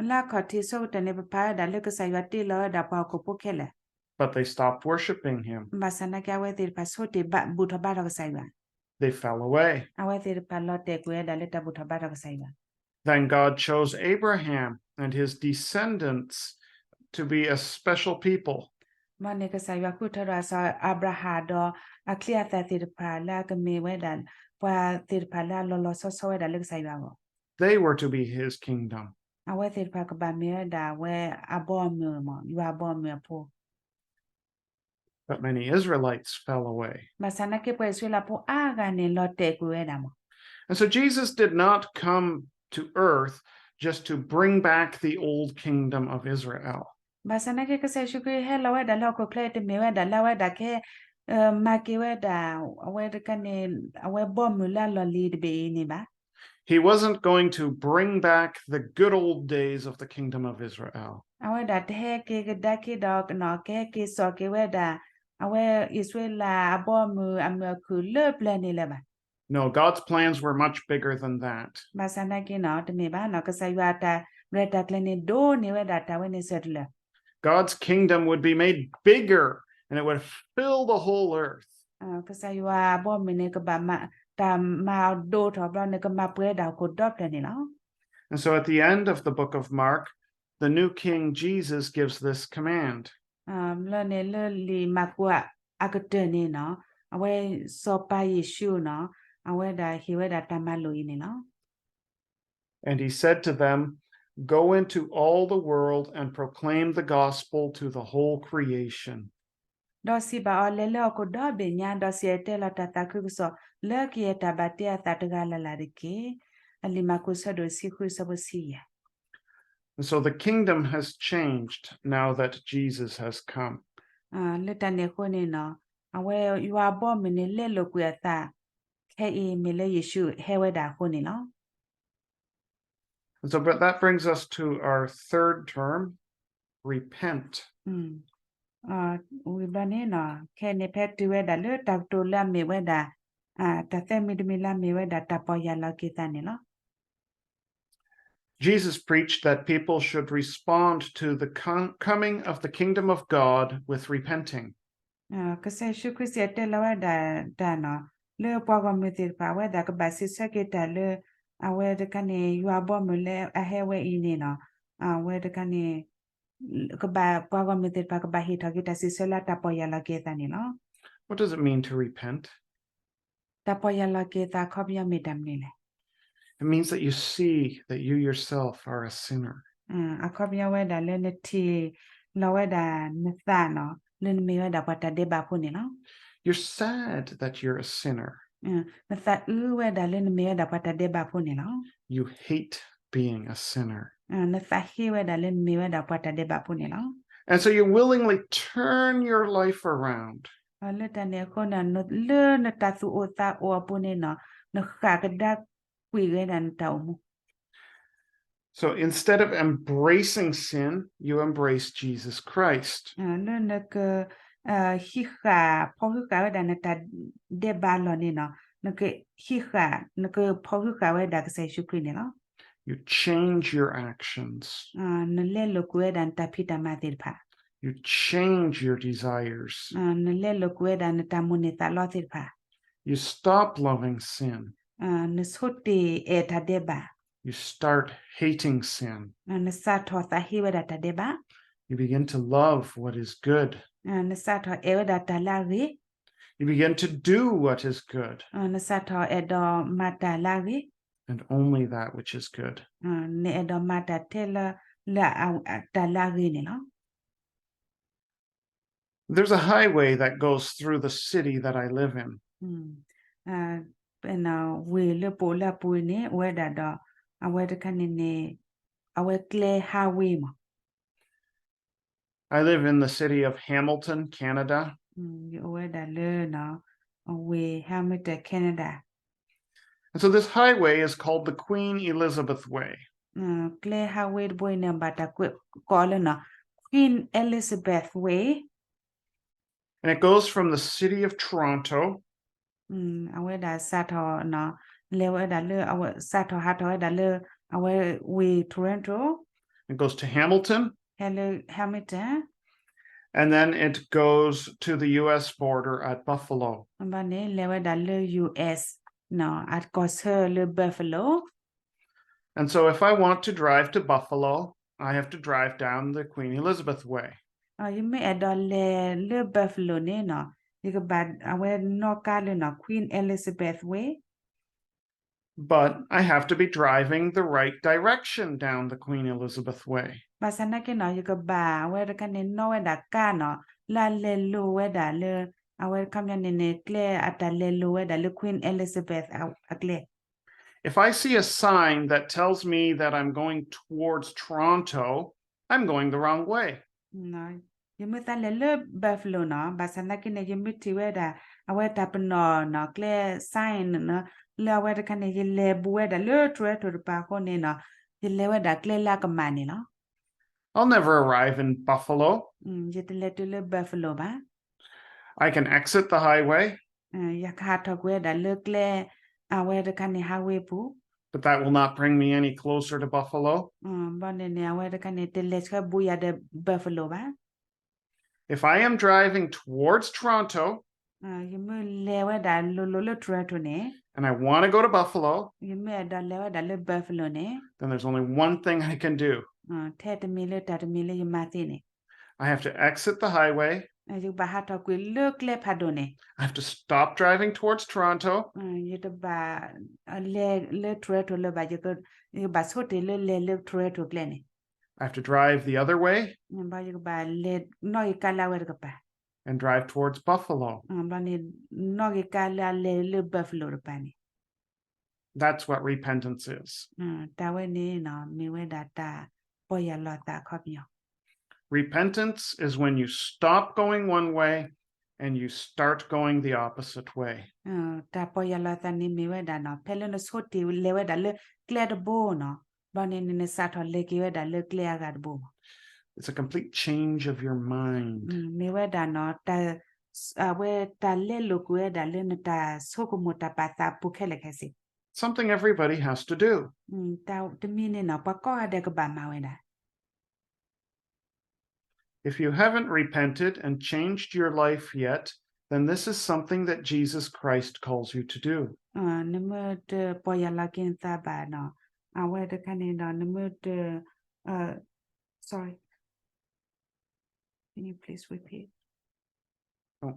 လၢအခီၣ်ထံးအဆိကတၢၢ်န့ၣ် ပဖးဝဲဒၣ်လၢကစၢ်ယွၤတ့လီၤဝဲဒၣ်ပှၤဟီၣ်ခိၣ်ဖိခဲလၢာ် But they stopped worshiping him. ဘၣ်ဆၣ်သနာ်က့အဝဲသ့ၣ်တဖၣ်ဆိတ့ၢ်ဘၣ်ဘူၣ်ထီၣ်ဘါထီၣ်ကစၢ်ယွၤ They fell away. အဝဲသ့ၣ်တဖၣ်လီၤတဲာ်ကွံာ်ဝဲဒၣ်လၢတၢ်ဘူၣ်ထီၣ်ဘါထီၣ်ကစၢ်ယွၤ Then God chose Abraham and his descendants to be a special people. မ်န့ၣ်ကစၢ်ယွၤဃုထၢဒီးစီၤအၤဘြၤဟၣ်ဒီးအချံအသၣ်သ့ၣ်တဖၣ်လၢအကမ့ၢ်ဝဲဒၣ် ပှၤသ့ၣ်တဖၣ်လၢအလီၤလီၤဆီဆီဝဲဒၣ်လၢကစၢ်ယွၤအဂီၢ် They were to be his kingdom. အဝဲသ့ၣ်တဖၣ်ကဘၣ်မ့ၢ်ဝဲဒၣ်အဝဲအဘီအမုၢ်မ့ၢ် ယွၤအဘီအမုၢ်အဖိ But many Israelites fell away. ဘၣ်ဆၣ်သနာ်က့ပှၤအံၣ်စရ့လးဖိအါဂၤန့ၣ်လီၤတဲာ်ကွံာ်ဝဲဒၣ်မ့ၢ် And so Jesus did not come to earth just to bring back the old kingdom of Israel. ဘၣ်ဆၣ်သနာ်က့ ကစၢ်ယ့ၣ်ၡူးခရံာ်ဟဲလီၤဝဲဒၣ်လၢဟီၣ်ခိၣ်ချၢအံၤ တမ့ၢ်ဝဲဒၣ်လၢအဝဲဒၣ်ကဟဲ မၤက့ၤဝဲဒၣ် အဝဲတခါန့ၣ် အဝဲဘီမုၢ်လၢအလီၢ်လံၤတဘ့ၣ်အံၤန့ၣ်ဘၣ်. He wasn't going to bring back the good old days of the kingdom of Israel. အဝဲဒၣ်တဟဲက့ၤကဒါက့ၤဒီး ကဟဲက့ၤစိာ်က့ၤဝဲဒၣ် အဝဲအံၣ်စရ့လးအဘီမုၢ်အမုာ်အခုၣ်လၢပျၢၤန့ၣ်လၢၤဘၣ်. No, God's plans were much bigger than that. ဘၣ်ဆၣ်သနာ်က့နီၤ တမ့ၢ်ဘၣ်နီၤ ကစၢ်ယွၤအတၢ်ရဲၣ်တၢ်ကျဲၤန့ၣ် ဒိၣ်န့ၢ်ဝဲဒၣ်တၢ်ဝဲန့ၣ်ဆၢတလၢာ်. God's kingdom would be made bigger and it would fill the whole earth. ကစၢ်ယွၤအဘီမုၢ်န့ၣ် ကဘၣ်မၤတၢ်မၤအီၤဒိၣ်ထီၣ်ဘျီန့ၣ် ကမၤပှဲၤဒၣ်ဟီၣ်ခိၣ်ဒီဖျၢၣ်န့ၣ်လီၤ. And so at the end of the book of Mark, the new King Jesus gives this command. ဘျီန့ၣ်လၢလံာ်မၢ်ကူးအကတၢၢ်န့ၣ်နီၤ အဝဲစီၤပၤယ့ၣ်ၡူးနီၤ အဝဲဒၣ်ဟ့ၣ်ဝဲဒၣ်တၢ်မၤလိာ်အံၤန့ၣ်လီၤ. And he said to them, Go into all the world and proclaim the gospel to the whole creation. ဒီးစံးဘၣ်အီၤ လဲၤလၢဟီၣ်ခိၣ်ဒီဘ့ၣ်ညါ ဒီးစံၣ်တဲၤတဲလီၤတၢ်သးခုကစီၣ် လၢကယဲၢ်တၢ်ဘၣ်တ့အသးတဂၤလၢ်လၢ်တက့ၢ်. အလံာ်မၢ်ကူးဆၢဒိၣ်တဆံဃုဆၢဖိဆံယဲၢ်. And so the kingdom has changed now that Jesus has come. လၢတၢ်န့ၣ်အဃိန့ၣ်နီၤ အဝဲယွၤအဘီအမုၢ်န့ၣ် လဲလိာ်ကွံာ်အသး ခဲအံၤမ့ၢ်လၢယ့ၣ်ၡူးဟဲဝဲဒၣ်အဃိန့ၣ်လီၤ. And so, but that brings us to our third term, repent. ဝံၤဘျီန့ၣ်နီၤ ခဲအံၤန့ၣ် ဖဲတုၤဝဲဒၣ်လၢတၢ်ကတိၤလၢအမ့ၢ်ဝဲဒၣ် တၢ်သၢမံၤတမံၤလၢအမ့ၢ်ဝဲဒၣ် တၢ်ပီၢ်ယၢ်လီၤက့ၤသးန့ၣ်လီၤ. Jesus preached that people should respond to the com- coming of the kingdom of God with repenting. ကစၢ်ယ့ၣ်ၡူးခရံာ်စံၣ်တဲၤတဲလီၤဝဲဒၣ်တၢ်နီၤ လၢပှၤဂီၢ်မုၢ်သ့ၣ်တဖၣ် အဝဲဒၣ်ကဘၣ်စံးဆၢက့ၤတၢ်လၢ အဝဲတခါန့ၣ် ယွၤအဘီအမုၢ်လၢအဟဲဝဲအံၤန့ၣ်နီၤ အဝဲတခါန့ၣ် ကဘၣ်ပှၤဂီၢ်မုၢ်သ့ၣ်တဖၣ် ကဘၣ်ဟ့ၣ်ထီၣ်က့ၤတၢ်စံးဆၢလၢတၢ်ပီၢ်ယၢ်လီၤက့ၤအသးန့ၣ်လီၤ. What does it mean to repent? တၢ်ပီၢ်ယၢ်လီၤက့ၤအသးအခီပညီမ့ၢ်တၢ်မနုၤလဲၣ်. It means that you see that you yourself are a sinner. အခီပညီဝဲဒၣ်လၢနထံၣ်လီၤဝဲဒၣ်နသးနီၤ လၢနမ့ၢ်ဝဲဒၣ်ပှၤတၢ်ဒဲးဘးဖိန့ၣ်လီၤ. You're sad that you're a sinner. နသးအုးဝဲဒၣ်လၢနမ့ၢ်ဝဲဒၣ်ပှၤတၢ်ဒဲးဘးဖိန့ၣ်လီၤ. You hate being a sinner. နသးဟ့ဝဲဒၣ်လၢနမ့ၢ်ဝဲဒၣ်ပှၤတၢ်ဒဲးဘးဖိန့ၣ်လီၤ. And so you willingly turn your life around. လၢတၢ်န့ၣ်အဃိန့ၣ် လၢနတၢ်သူၣ်အိၣ်သးအိၣ်အပူၤန့ၣ်နီၤ နဃၣ်ကဒါကွံာ်ဝဲဒၣ်နတၢ်အိၣ်မူ So instead of embracing sin, you embrace Jesus Christ. လၢနက ဟံးဃာ် ဖီၣ်ဟုဃာ်ဝဲဒၣ်နတၢ်ဒဲးဘးအလီၢ်န့ၣ်နီၤ နကဟံးဃာ် နကဖီၣ်ဟုဃာ်ဝဲဒၣ်ကစၢ်ယ့ၣ်ၡူးခရံာ်န့ၣ်လီၤ. You change your actions. နလဲလိာ်ကွံာ်ဝဲဒၣ်နတၢ်ဖံးတၢ်မၤသ့ၣ်တဖၣ် You change your desires. နလဲလိာ်ကွံာ်ဝဲဒၣ်နတၢ်မိၣ်န့ၢ်သးလီသ့ၣ်တဖၣ် You stop loving sin. နဆိတ့ၢ်အဲၣ်တၢ်ဒဲးဘး You start hating sin. နစးထီၣ်သးဟ့ဝဲဒၣ်တၢ်ဒဲးဘး You begin to love what is good. နစးထီၣ်အဲၣ်ဝဲဒၣ်တၢ်လၢအဂ့ၤ You begin to do what is good. နစးထီၣ်အဲၣ်ဒိးမၤတၢ်လၢအဂ့ၤ And only that which is good. နအဲၣ်ဒိးမၤတၢ်ထဲလၢ လၢတၢ်လၢအဂ့ၤန့ၣ်လီၤ. There's a highway that goes through the city that I live in. ဝ့ၢ်လၢပအိၣ်လၢအပူၤန့ၣ် အိၣ်ဝဲဒၣ်ဒီး အဝဲတခါန့ၣ်န့ၣ် အဝဲကျဲ highway မး I live in the city of Hamilton, Canada. ယအိၣ်ဝဲဒၣ်လၢ ဝ့ၢ် Hamilton, Canada. And so this highway is called the Queen Elizabeth Way. ကျဲ highway တဘိအံၤန့ၣ် ဘၣ်တၢ်ကိးလၢ Queen Elizabeth Way. And it goes from the city of Toronto အဝဲဒၣ်စးထီၣ် လဲၤဝဲဒၣ်လၢ အဝဲစးထီၣ်ဟးထီၣ်ဝဲဒၣ်လၢ အဝဲဝ့ၢ် Toronto, It goes to Hamilton. ဟဲလၢ Hamilton, And then it goes to the U S border at Buffalo. ဘၣ်န့ၣ် လဲၤဝဲဒၣ်လၢ US အကီၢ်ဆၢလၢ Buffalo. And so if I want to drive to Buffalo, I have to drive down the Queen Elizabeth Way. ယမ့ၢ်အဲၣ်ဒိးလဲၤလၢ Buffalo န့ၣ်နီၤ ယကဘၣ်အဝဲနီၣ်ကါလၢနီၤ Queen Elizabeth Way. But I have to be driving the right direction down the Queen Elizabeth Way. ဘၣ်ဆၣ်သနာ်က့နီၤ ယကဘၣ်အဝဲတခါန့ၣ် နီၣ်ဝဲဒၣ်ကါနီၤ လၢအလဲၤလိၤဝဲဒၣ်လၢ အဝဲခီပညီန့ၣ်န့ၣ် ကျဲအတၢ်လဲၤလိၤဝဲဒၣ်လၢ Queen Elizabeth အကျဲ If I see a sign that tells me that I'm going towards Toronto, I'm going the wrong way. ယမ့ၢ်သးလဲၤလၢ Buffalo နီၤ, ဘၣ်ဆၣ်သနာ်က့န့ၣ် ယမ့ၢ်ထံၣ်ဝဲဒၣ် အဝဲတၢ်ပနီၣ်နီၤ ကျဲ sign နီၤ, လၢအဝဲတခါန့ၣ် ယလဲၤဘူးဝဲဒၣ်လၢ Toronto တပၤအဃိန့ၣ်နီၤ, ယလဲၤဝဲဒၣ်ကျဲလၢအကမၣ်န့ၣ်လီၤ. I'll never arrive in Buffalo. ယတလဲၤတုၤလၢ Buffalo ဘၣ်. I can exit the highway. ယကဟးထီၣ်ကွံာ်ဝဲဒၣ်လၢကျဲ အဝဲတခါန့ၣ် highway ပူၤ. But that will not bring me any closer to Buffalo. ဘျီန့ၣ်န့ၣ် အဝဲတခါန့ၣ် တလဲၤဆှၢဘူးယၤဒီး Buffalo ဘၣ်. If I am driving towards Toronto, ယမ့ၢ်လဲၤဝဲဒၣ်လိၤလိၤလၢ Toronto န့ၣ်, and I want to go to Buffalo, ယမ့ၢ်အဲၣ်ဒိးလဲၤဝဲဒၣ်လၢ Buffalo န့ၣ်, then there's only one thing I can do. ထဲတမံၤလၢတၢ်တမံၤလၢယမၤသ့န့ၣ်, I have to exit the highway. ယကဘၣ်ဟးထီၣ်ကွံာ်လၢကျဲဖးဒိၣ်န့ၣ်, I have to stop driving towards Toronto. ယတဘၣ်လဲၤလၢ Toronto လၢၤဘၣ်, ယကဘၣ်ဆိတ့ၢ်လၢလဲၤလၢ Toronto ကျဲန့ၣ်, I have to drive the other way. ဘျီယကဘၣ်လဲၤနီၣ်ဂံၢ်ကါလၢအဝဲတကပၤ, and drive towards Buffalo. ဘျီန့ၣ် နီၣ်ဂံၢ်ကါလၢအလဲၤလၢ Buffalo တပၤန့ၣ်, That's what repentance is. တၢ်ဝဲန့ၣ်နီၤ မ့ၢ်ဝဲဒၣ်တၢ်ပီၢ်ယၢ်လီၤသးအခီပညီ. Repentance is when you stop going one way and you start going the opposite way. တၢ်ပီၢ်ယၢ်လီၤသးန့ၣ်မ့ၢ်ဝဲဒၣ်နီၤ ဖဲလၢနဆိတ့ၢ်လဲၤဝဲဒၣ်လၢကျဲတဘိနီၤ, ဘျီန့ၣ်န့ၣ် နစးထီၣ်လဲၤက့ၤဝဲဒၣ်လၢကျဲအဂၤတဘိမး. It's a complete change of your mind. မ့ၢ်ဝဲဒၣ်နီၤ တၢ် အဝဲတၢ်လဲလိာ်ကွံာ်ဝဲဒၣ်လၢနတၢ်ဆိကမိၣ်တၢ်ပာ်သးအပူၤခဲလၢာ်ခဲဆ့. Something everybody has to do. တၢ်တမံၤန့ၣ်နီၤ ပှၤကိးဂၤဒဲးကဘၣ်မၤဝဲဒၣ်. If you haven't repented and changed your life yet, then this is something that Jesus Christ calls you to do. နမ့ၢ်တပီၢ်ယၢ်လီၤက့ၤနသးဘၣ်နီၤ, အဝဲတခါန့ၣ်ဒီး နမ့ၢ်တ sorry, can you please repeat? Oh.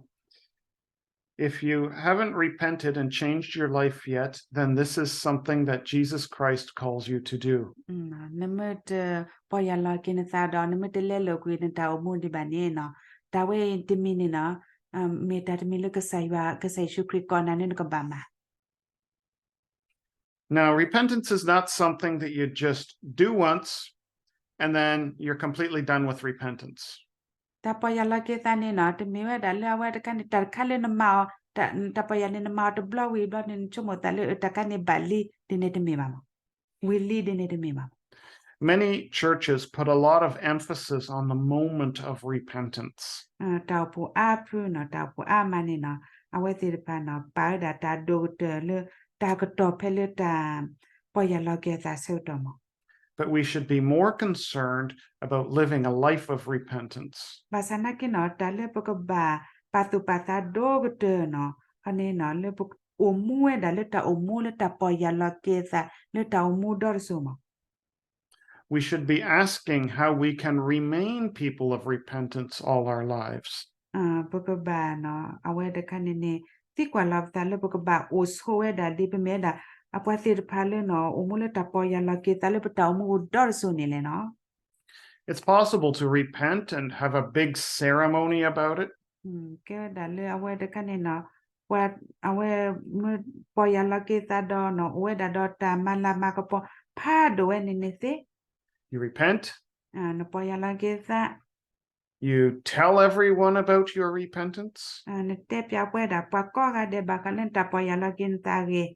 If you haven't repented and changed your life yet, then this is something that Jesus Christ calls you to do. နမ့ၢ်တပီၢ်ယၢ်လီၤက့ၤနသးဒီး နမ့ၢ်တလဲလိာ်ကွံာ်နတၢ်အိၣ်မူဒံးဘၣ်န့ၣ်နီၤ, တၢ်ဝဲအံၤတမံၤန့ၣ်နီၤ မ့ၢ်တၢ်တမံၤလၢကစၢ်ယွၤ ကစၢ်ယ့ၣ်ၡူးခရံာ်ကိးနၤလၢနကဘၣ်မၤ. Now, repentance is not something that you just do once and then you're completely done with repentance. တၢ်ပီၢ်ယၢ်လီၤက့ၤသးန့ၣ်နီၤ တမ့ၢ်ဝဲဒၣ်လၢအဝဲတခါန့ၣ် တၢ်တခါလၢနမၤအီၤ တၢ်ပီၢ်ယၢ်န့ၣ် နမၤအီၤတဘျီဝံၤဘျီန့ၣ် နဆိကမိၣ်သးလၢတၢ်ခါန့ၣ်ဘၣ်လံ ဒ်န့ၣ်တမ့ၢ်ဘၣ်မး, ဝံၤလံ ဒ်န့ၣ်တမ့ၢ်ဘၣ်မး. Many churches put a lot of emphasis on the moment of repentance. တၢ်အိၣ်ဖှိၣ်အါဖုနီၤ တၢ်အိၣ်ဖှိၣ်အါမးန့ၣ်နီၤ အဝဲသ့ၣ်တဖၣ်နီၤ ပာ်ဝဲဒၣ်တၢ်ဒိၣ်ကတၢၢ်လၢ တၢ်ကတီၢ်ဖဲလၢတၢ်ပီၢ်ယၢ်လီၤက့ၤအသးဆၢကတီၢ်မး. But we should be more concerned about living a life of repentance. ဘၣ်ဆၣ်နာ်က့နီၤ တၢ်လၢပကဘၣ်ပာ်သူၣ်ပာ်သးဒိၣ်ကတၢၢ်နီၤ အန့ၣ်နီၤ လၢပအိၣ်မူဝဲဒၣ်လၢတၢ်အိၣ်မူလၢတၢ်ပီၢ်ယၢ်လီၤက့ၤအသး လၢတၢ်အိၣ်မူဒီတစိၤမး. We should be asking how we can remain people of repentance all our lives. ပကဘၣ်နီၤ အဝဲတခါန့ၣ်န့ၣ် သံကွၢ်လီၤပသးလၢပကဘၣ်အိၣ်ဆိးဝဲဒၣ်ဒ်ပမ့ၢ်ဝဲဒၣ် အပှၤသ့ၣ်တဖၣ်လၢနီၤ အိၣ်မူလၢတၢ်ပီၢ်ယၢ်လီၤက့ၤသးလၢပတၢ်အိၣ်မူပူၤဒီတစိၤန့ၣ်လဲၣ်နီၤ. It's possible to repent and have a big ceremony about it. ကဲဝဲဒၣ်လၢအဝဲတခါန့ၣ်နီၤ ပှၤအဝဲမ့ၢ်ပီၢ်ယၢ်လီၤက့ၤသးဒီးနီၤ အိၣ်ဝဲဒၣ်ဒီးတၢ်မၤလၤမၤကပီၤဖးဒိၣ်ဝဲန့ၣ်န့ၣ်သ့, You repent. နပီၢ်ယၢ်လီၤက့ၤသး You tell everyone about your repentance. နတဲပၠးပှဲၤဒၣ်ပှၤကိးဂၤဒဲးဘၣ်ဃးလၢနတၢ်ပီၢ်ယၢ်လီၤက့ၤနသးအဂ့ၢ်,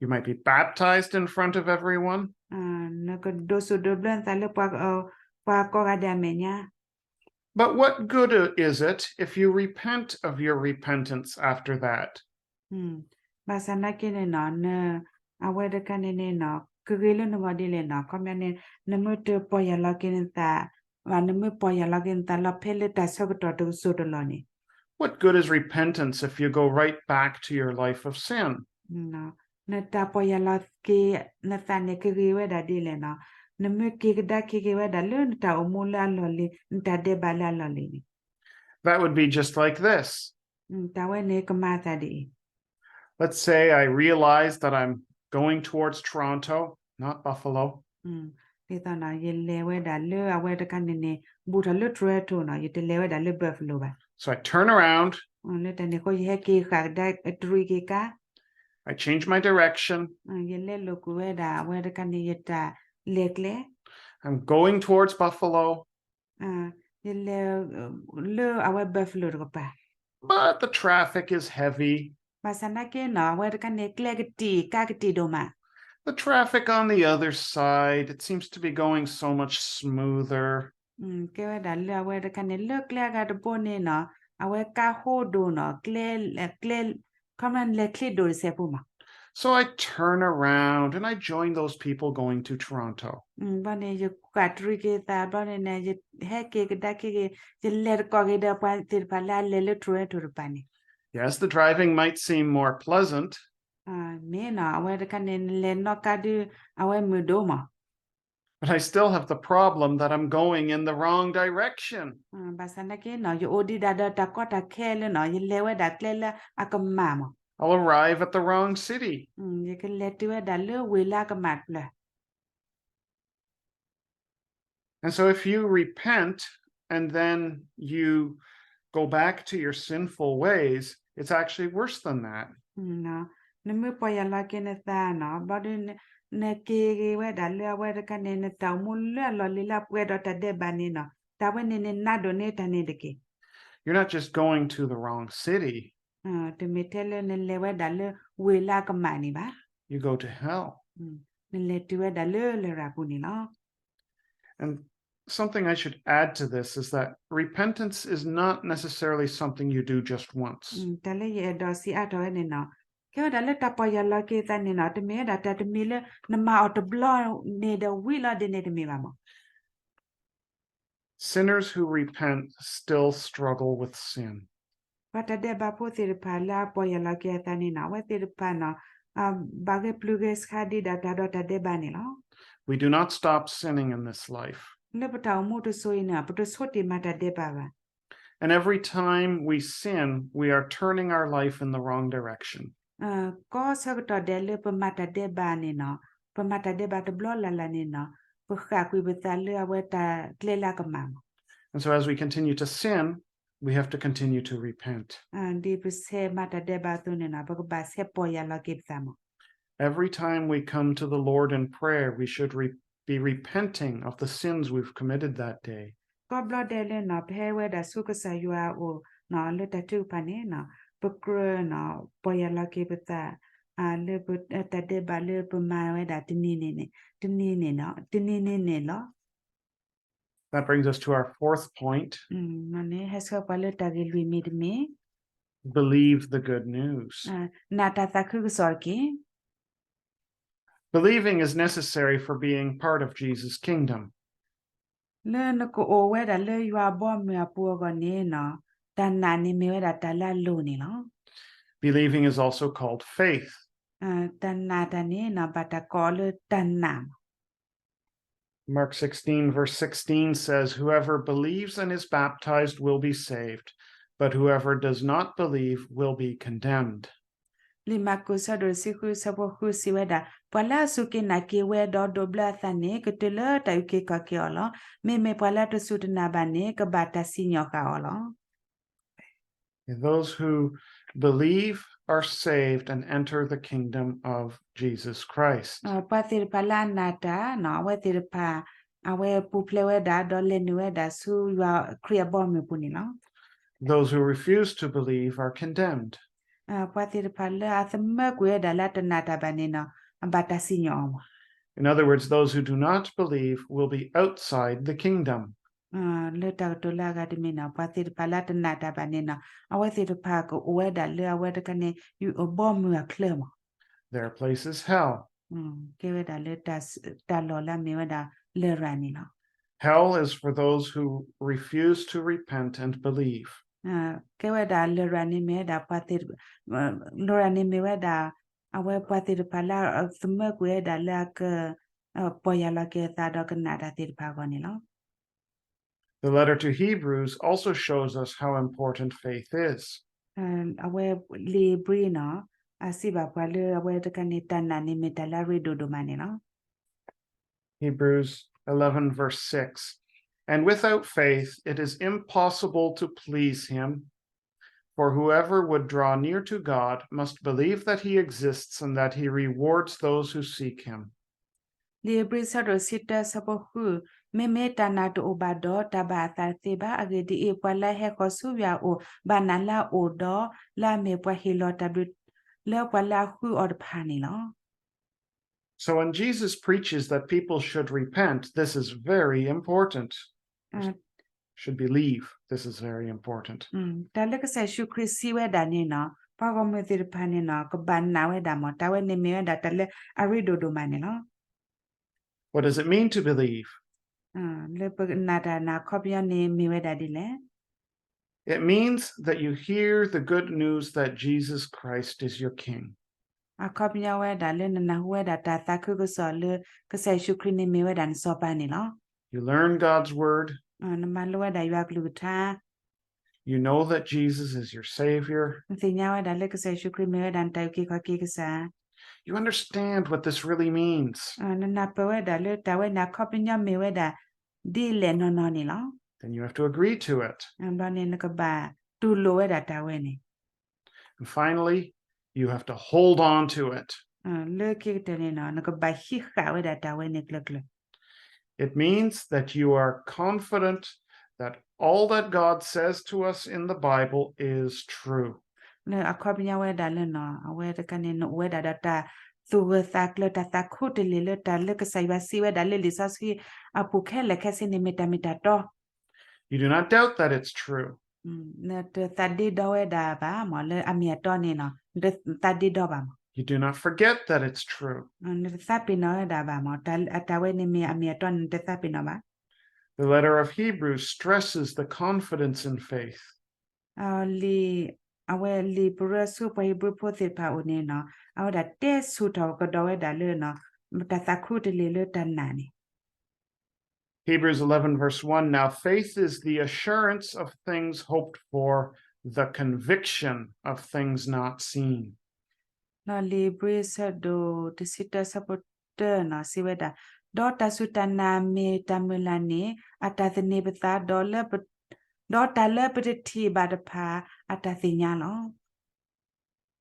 You might be baptized in front of everyone. နကဒိးစူၣ်ဒိးဘျၢနသးလၢပှၤ ပှၤကိးဂၤဒဲးအမဲာ်ညါ. But what good is it if you repent of your repentance after that? ဘၣ်ဆၣ်နာ်က့န့ၣ်နီၤ န အဝဲတခါန့ၣ်န့ၣ်နီၤ ကဂ့ၤလၢနဂီၢ်ဒ်လဲၣ်နီၤ ခီပညီန့ၣ် နမ့ၢ်တပီၢ်ယၢ်လီၤက့ၤနသး ဘၣ်နမ့ၢ်ပီၢ်ယၢ်လီၤက့ၤနသးလီၤဖဲလၢတၢ်ဆၢကတီၢ်တစိၤတလီၢ်န့ၣ်, What good is repentance if you go right back to your life of sin? နတၢ်ပီၢ်ယၢ်လီၤက့ၤနသးန့ၣ် ကဂ့ၤဝဲဒၣ်ဒ်လဲၣ်နီၤ, နမ့ၢ်က့ၤကဒါက့ၤက့ၤဝဲဒၣ်လၢနတၢ်အိၣ်မူလၢအလီၢ်လံၤ နတၢ်ဒဲးဘးလၢအလီၢ်လံၤန့ၣ်, That would be just like this. တၢ်ဝဲန့ၣ်ကမၤအသးဒ်အံၤ, Let's say I realize that I'm going towards Toronto, not Buffalo. ဒ်သိးနီၤ ယလဲၤဝဲဒၣ်လၢအဝဲတခါန့ၣ်န့ၣ် ဘူးထီၣ်လၢ Toronto နီၤ ယတလဲၤဝဲဒၣ်လၢ Buffalo ဘၣ်. So I turn around. လၢတၢ်န့ၣ်အဃိ ယဟဲက့ၤဃာ်ကဒါတရံးက့ၤကါ, I change my direction. ယလဲလိာ်ကွံာ်ဝဲဒၣ်အဝဲတခါန့ၣ် ယတၢ်လဲၤကျဲ, I'm going towards Buffalo. ယလဲၤလၢအဝဲ Buffalo တကပၤ. But the traffic is heavy. ဘၣ်ဆၣ်သနာ်က့နီၤ အဝဲတခါန့ၣ် ကျဲကတံာ် ကါကတံာ်ဒိၣ်မး. The traffic on the other side, it seems to be going so much smoother. ကဲဝဲဒၣ်လၢအဝဲတခါန့ၣ် လၢကျဲအဂၤတဘိန့ၣ်နီၤ အဝဲကါဟိဒိၣ်နီၤ ကျဲ ကျဲ ခီမ့ၢ်လဲၤချ့ဒိၣ်တစဲးဖိမး. So I turn around and I join those people going to Toronto. ဘျီန့ၣ် ယကွၢ်တရံးက့ၤသး ဘျီန့ၣ်န့ၣ် ယဟဲက့ၤကဒါက့ၤက့ၤ ယလဲၤတကိးက့ၤဒီးပှၤသ့ၣ်တဖၣ်လၢအလဲၤလၢ Toronto တကပၤန့ၣ်. Yes, the driving might seem more pleasant. မ့ၢ်နီၤ အဝဲတခါန့ၣ် နလဲၤနီၣ်ကါဒုး အဝဲမုာ်ဒိၣ်မး. But I still have the problem that I'm going in the wrong direction. ဘၣ်ဆၣ်သနာ်က့နီၤ ယအိၣ်ဒံးဒၣ်ဒီးတၢ်ကီတၢ်ခဲလၢနီၤ ယလဲၤဝဲဒၣ်ကျဲလၢအကမၣ်မး. I'll arrive at the wrong city. ယကလဲၤတုၤဝဲဒၣ်လၢဝ့ၢ်လၢအကမၣ်တဖျၢၣ်. And so if you repent and then you go back to your sinful ways, it's actually worse than that. နမ့ၢ်ပီၢ်ယၢ်လီၤက့ၤနသးနီၤ ဘျီဒုး နက့ၤက့ၤဝဲဒၣ်လၢအဝဲတခါန့ၣ် နတၢ်အိၣ်မူလၢအလီၢ်လံၤလၢအပှဲၤဒီးတၢ်ဒဲးဘးန့ၣ်နီၤ တၢ်ဝဲန့ၣ်န့ၣ် နးဒိၣ်န့ၢ်တၢ်န့ၣ်တက့ၢ်. You're not just going to the wrong city. တမ့ၢ်ထဲလၢနလဲၤဝဲဒၣ်လၢဝ့ၢ်လၢအကမၣ်န့ၣ်ဘၣ်. You go to hell. နလဲၤတုၤဝဲဒၣ်လၢလရာ်ပူၤန့ၣ်လီၤ. And something I should add to this is that repentance is not necessarily something you do just once. တၢ်လၢယအဲၣ်ဒိးစံးအါထီၣ်ဝဲန့ၣ်နီၤ ကဲဝဲဒၣ်လၢတၢ်ပီၢ်ယၢ်လီၤက့ၤသးန့ၣ်နီၤ တမ့ၢ်ဝဲဒၣ်တၢ်တမံၤလၢ နမၤအီၤတဘျီန့ၣ်ဒီးဝံၤလီၤဒ်န့ၣ်တမ့ၢ်ဘၣ်မး. Sinners who repent still struggle with sin. ပှၤတၢ်ဒဲးဘးဖိသ့ၣ်တဖၣ်လၢအပီၢ်ယၢ်လီၤက့ၤအသးန့ၣ်နီၤ အဝဲသ့ၣ်တဖၣ်နီၤ ဘၣ်ဂဲၤပျုၤဂဲၤဆှးဒံးဒၣ်တၢ်ဒီးတၢ်ဒဲးဘးန့ၣ်လီၤ. We do not stop sinning in this life. လၢပတၢ်အိၣ်မူတစိၤအံၤန့ၣ် ပတဆိကမိၣ်မၤတၢ်ဒဲးဘးဘၣ်. And every time we sin, we are turning our life in the wrong direction. ကီဆၢကတီၢ်ဒဲးလၢပမၤတၢ်ဒဲးဘးန့ၣ်နီၤ ပမၤတၢ်ဒဲးဘးတဘျီလၢ်လၢ်န့ၣ်နီၤ ပဃၣ်ကွံာ်ပသးလၢအဝဲတၢ်ကျဲလၢအကမၣ်မး. And so as we continue to sin, we have to continue to repent. ဒ်ပဆဲးမၤတၢ်ဒဲးဘးအသိးန့ၣ်နီၤ ပကဘၣ်ဆဲးပီၢ်ယၢ်လီၤက့ၤပသးမး. Every time we come to the Lord in prayer, we should re- be repenting of the sins we've committed that day. ကီဘျီဒဲးလၢနီၤ ပဟဲဝဲဒၣ်ဆူကစၢ်ယွၤအအိၣ်နီၤ လၢတၢ်ထုကဖၣ်န့ၣ်နီၤ ပကြၢးနီၤ ပီၢ်ယၢ်လီၤက့ၤပသး လၢပ တၢ်ဒဲးဘးလၢပမၤဝဲဒၣ်တနံၤန့ၣ်န့ၣ် တနံၤန့ၣ်နီၤ တနံၤန့ၣ်န့ၣ်လီၤ. That brings us to our fourth point. န့ၣ် ဟဲဆှၢပှၤလၢတၢ်ဂ့ၢ်လွံၢ်မံၤတမံၤ Believe the good news. နာ်တၢ်သးခုကစီၣ်တက့ၢ်. Believing is necessary for being part of Jesus' kingdom. လၢနကအိၣ်ဝဲဒၣ်လၢယွၤအဘီအမုၢ်အပူၤအဂီၢ်န့ၣ်နီၤ တၢ်နာ်န့ၣ်မ့ၢ်ဝဲဒၣ်တၢ်လၢအလိၤန့ၣ်လီၤ. Believing is also called faith. တၢ်နာ်တၢ်န့ၣ်နီၤ ဘၣ်တၢ်ကိးအီၤလၢတၢ်နာ်မး. Mark sixteen, verse sixteen says, "Whoever believes and is baptized will be saved, but whoever does not believe will be condemned." လံာ်မၢ်ကူး ဆၢဒိၣ်တဆံဃု ဆၢဖိဃု စံးဝဲဒၣ်, ပှၤလၢအစူၢ်က့ၤနာ်က့ၤဝဲဒီးဒိးဘျၢအသးန့ၣ် ကတုၤလၢတၢ်အုၣ်က့ၤခီၣ်က့ၤအီၤလီၤ. မ့မ့ၢ်ပှၤလၢအတစူၢ်တနာ်ဘၣ်န့ၣ် ကဘၣ်တၢ်စံၣ်ညီၣ်ဃာ်အီၤလီၤ. Those who believe are saved and enter the kingdom of Jesus Christ. ပှၤသ့ၣ်တဖၣ်လၢအနာ်တၢ်နီၤ အဝဲသ့ၣ်တဖၣ် အဝဲပူၤဖျဲးဝဲဒၣ် ဒီးလဲၤနုာ်ဝဲဒၣ်ဆူယွၤခရံာ်အဘီအမုၢ်ပူၤန့ၣ်လီၤ. Those who refuse to believe are condemned. ပှၤသ့ၣ်တဖၣ်လၢအသမၢကွံာ်ဝဲဒၣ်လၢအတနာ်တၢ်ဘၣ်န့ၣ်နီၤ အဘၣ်တၢ်စံၣ်ညီၣ်အီၤမး. In other words, those who do not believe will be outside the kingdom. လၢတၢ်ကတိၤလၢအဂၤတမံၤနီၤ ပှၤသ့ၣ်တဖၣ်လၢအတနာ်တၢ်ဘၣ်န့ၣ်နီၤ အဝဲသ့ၣ်တဖၣ်ကအိၣ်ဝဲဒၣ်လၢအဝဲတခါန့ၣ် ယွၤအဘီအမုၢ်အချၢမး. Their place is hell. ကဲဝဲဒၣ်လၢတၢ်လီၢ်လၢအမ့ၢ်ဝဲဒၣ်လရာ်န့ၣ်လီၤ. Hell is for those who refuse to repent and believe. ကဲဝဲဒၣ်လရာ်န့ၣ်မ့ၢ်ဝဲဒၣ်ပှၤသ့ၣ်တဖၣ် လရာ်န့ၣ်မ့ၢ်ဝဲဒၣ် အဝဲပှၤသ့ၣ်တဖၣ်လၢအသမၢကွံာ်ဝဲဒၣ်လၢအက ပီၢ်ယၢ်လီၤက့ၤအသးဒီးကနာ်တၢ်သ့ၣ်တဖၣ်အဂီၢ်န့ၣ်လီၤ. The letter to Hebrews also shows us how important faith is. အဝဲလံာ်ဧ့ၤဘြံၤနီၤ အစံးဘၣ်ပှၤလၢအဝဲတခါန့ၣ် တၢ်နာ်န့ၣ်မ့ၢ်တၢ်လၢအရ့ဒိၣ်ဒိၣ်မးန့ၣ်လီၤ. Hebrews eleven, verse six. And without faith, it is impossible to please him. For whoever would draw near to God must believe that he exists and that he rewards those who seek him. လံာ်ဧ့ၤဘြံၤ ဆၢဒိၣ်တဆံတၢ ဆၢဖိဃု မ့မ့ၢ်တၢ်နာ်တအိၣ်ဘၣ်ဒီး တၢ်ဘၣ်အသးတသ့ဘၣ်. အဂ့ၢ်ဒ်အံၤ, ပှၤလၢအဟဲဃီၤဆူယွၤအအိၣ် ဘၣ်နာ်လၢအအိၣ်ဒီး လၢအမ့ၢ်ပှၤဟ့ၣ်လီၤတၢ်ဘျုး လၢပှၤလၢအဃုအီၤတဖၣ်န့ၣ်လီၤ. So when Jesus preaches that people should repent, this is very important. Should believe this is very important. တၢ်လၢကစၢ်ယ့ၣ်ၡူးခရံာ်စံးဝဲဒၣ်န့ၣ်နီၤ ပှၤဂီၢ်မုၢ်သ့ၣ်တဖၣ်န့ၣ်နီၤ ကဘၣ်နာ်ဝဲဒၣ်မး တၢ်ဝဲန့ၣ်မ့ၢ်ဝဲဒၣ်တၢ်လၢအရ့ဒိၣ်ဒိၣ်မးန့ၣ်လီၤ. What does it mean to believe? လၢပနာ်တၢ်န့ၣ် အခီပညီန့ၣ်မ့ၢ်ဝဲဒၣ်ဒ်လဲၣ်. It means that you hear the good news that Jesus Christ is your King. အခီပညီဝဲဒၣ်လၢနနၢ်ဟူဝဲဒၣ်တၢ်သးခုကစီၣ်လၢ ကစၢ်ယ့ၣ်ၡူးခရံာ်န့ၣ်မ့ၢ်ဝဲဒၣ်နစီၤပၤန့ၣ်လီၤ. You learn God's word. နမၤလိဝဲဒၣ်ယွၤကလုၢ်ကထါ. You know that Jesus is your Savior. နသ့ၣ်ညါဝဲဒၣ်လၢကစၢ်ယ့ၣ်ၡူးခရံာ်မ့ၢ်ဝဲဒၣ်နတၢ်အုၣ်က့ၤခီၣ်က့ၤကစၢ်. You understand what this really means. နနၢ်ပၢၢ်ဝဲဒၣ်လၢတၢ်ဝဲန့ၣ် အခီပညီမ့ၢ်ဝဲဒၣ် ဒ်လဲၣ်နီၢ်နီၢ်န့ၣ်လီၤ. Then you have to agree to it. ဘျီန့ၣ်နကဘၣ်တူၢ်လိာ်ဝဲဒၣ်တၢ်ဝဲန့ၣ်. And finally, you have to hold on to it. လၢခံကတၢၢ်န့ၣ်နီၤ နကဘၣ်ဟံးဃာ်ဝဲဒၣ်တၢ်ဝဲန့ၣ်ကျၢၤကျၢၤ. It means that you are confident that all that God says to us in the Bible is true. လၢအခီပညီဝဲဒၣ်လၢနီၤ အဝဲတခါန့ၣ် နအိၣ်ဝဲဒၣ်ဒီးတၢ်သူၣ်ဂၢၢ်သးကျၢၤ တၢ်သးခူတလ့ၢ်လၢတၢ်လၢကစၢ်ယွၤစံးဝဲဒၣ်လၢလံာ်စီဆှံအပူၤခဲလၢာ်ခဲဆ့န့ၣ် မ့ၢ်တၢ်မ့ၢ်တၢ်တီ You do not doubt that it's true. နတသးဒ့ဒီဝဲဒၣ်ဘၣ်မး လၢအမ့ၢ်အတီန့ၣ်နီၤ နတသးဒ့ဒီဘၣ်မး. You do not forget that it's true. နတသးပ့ၤနီၣ်ဝဲဒၣ်ဘၣ်မး တၢ်ဝဲန့ၣ်မ့ၢ်အမ့ၢ်အတီန့ၣ် နတသးပ့ၤနီၣ်ဘၣ်. The letter of Hebrews stresses the confidence in faith. လံာ် အဝဲလံာ်ပရၢဆူပှၤဟံးဘြူၤဖိသ့ၣ်တဖၣ်အအိၣ်န့ၣ်နီၤ အဝဲဒၣ်တဲဆူၣ်ထီၣ်ကဒီးဝဲဒၣ်လၢ တၢ်သးခူတလ့ၢ်လၢတၢ်နာ်န့ၣ် Hebrews eleven verse one, Now faith is the assurance of things hoped for, the conviction of things not seen. ဒီးလံာ်ဧ့ၤဘြံၤဆၢဒိၣ်တဆံတၢဆၢဖိတၢနီၤ စံးဝဲဒၣ်, ဒီးတၢ်စူၢ်တၢ်နာ်မ့ၢ်တၢ်မုၢ်လၢ်န့ၣ် အတၢ်သန့ၤပသး ဒီးလၢပ ဒီးတၢ်လၢပတထံၣ်ဘၣ်တဖၣ်အတၢ်သ့ၣ်ညါလီၤ.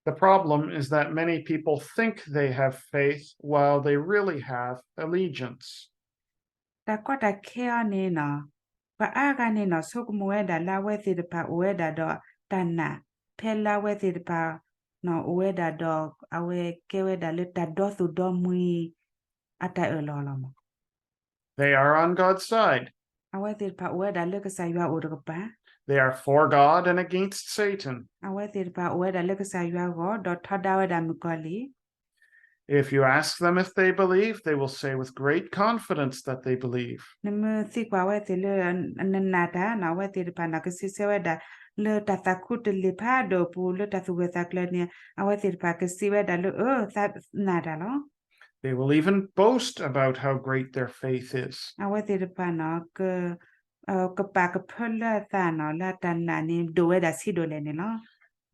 The problem is that many people think they have faith while they really have allegiance. တၢ်ကီတၢ်ခဲအံၤန့ၣ်နီၤ ပှၤအါဂၤန့ၣ်နီၤ ဆိကမိၣ်ဝဲဒၣ်လၢအဝဲသ့ၣ်တဖၣ်အိၣ်ဝဲဒၣ်ဒီးတၢ်နာ် ဖဲလၢအဝဲသ့ၣ်တဖၣ်နီၤ အိၣ်ဝဲဒၣ်ဒီး အဝဲကဲဝဲဒၣ်လၢတၢ်ဒီသူၣ်ဒီမှံၤအတၢ်အၢၣ်လီၤလီၤမး. They are on God's side. အဝဲသ့ၣ်တဖၣ်အိၣ်ဝဲဒၣ်လၢကစၢ်ယွၤအအိၣ်တကပၤ They are for God and against Satan. အဝဲသ့ၣ်တဖၣ်အိၣ်ဝဲဒၣ်လၢကစၢ်ယွၤအဂီၢ် ဒီးထီဒါဝဲဒၣ်မုၣ်ကီၤလံၢ် If you ask them if they believe, they will say with great confidence that they believe. နမ့ၢ်သံကွၢ်အဝဲသ့ၣ်လၢ နနာ်တၢ်နီၤ အဝဲသ့ၣ်တဖၣ်နီၤ ကစံးဆၢဝဲဒၣ် လၢတၢ်သးခူတလ့ၢ်ဖးဒိၣ်အပူၤ လၢတၢ်သူၣ်ဂၢၢ်သးကျၢၤန့ၣ် အဝဲသ့ၣ်တဖၣ်ကစံးဝဲဒၣ်လၢ အၢ သးနာ်တၢ်လီၤ. They will even boast about how great their faith is. အဝဲသ့ၣ်တဖၣ်နီၤ ကပာ်ကဖၢလၢအသးနီၤ လၢအတၢ်နာ်န့ၣ် ဒိၣ်ဝဲဒၣ်ဆံးဒိၣ်လဲၣ်န့ၣ်လီၤ.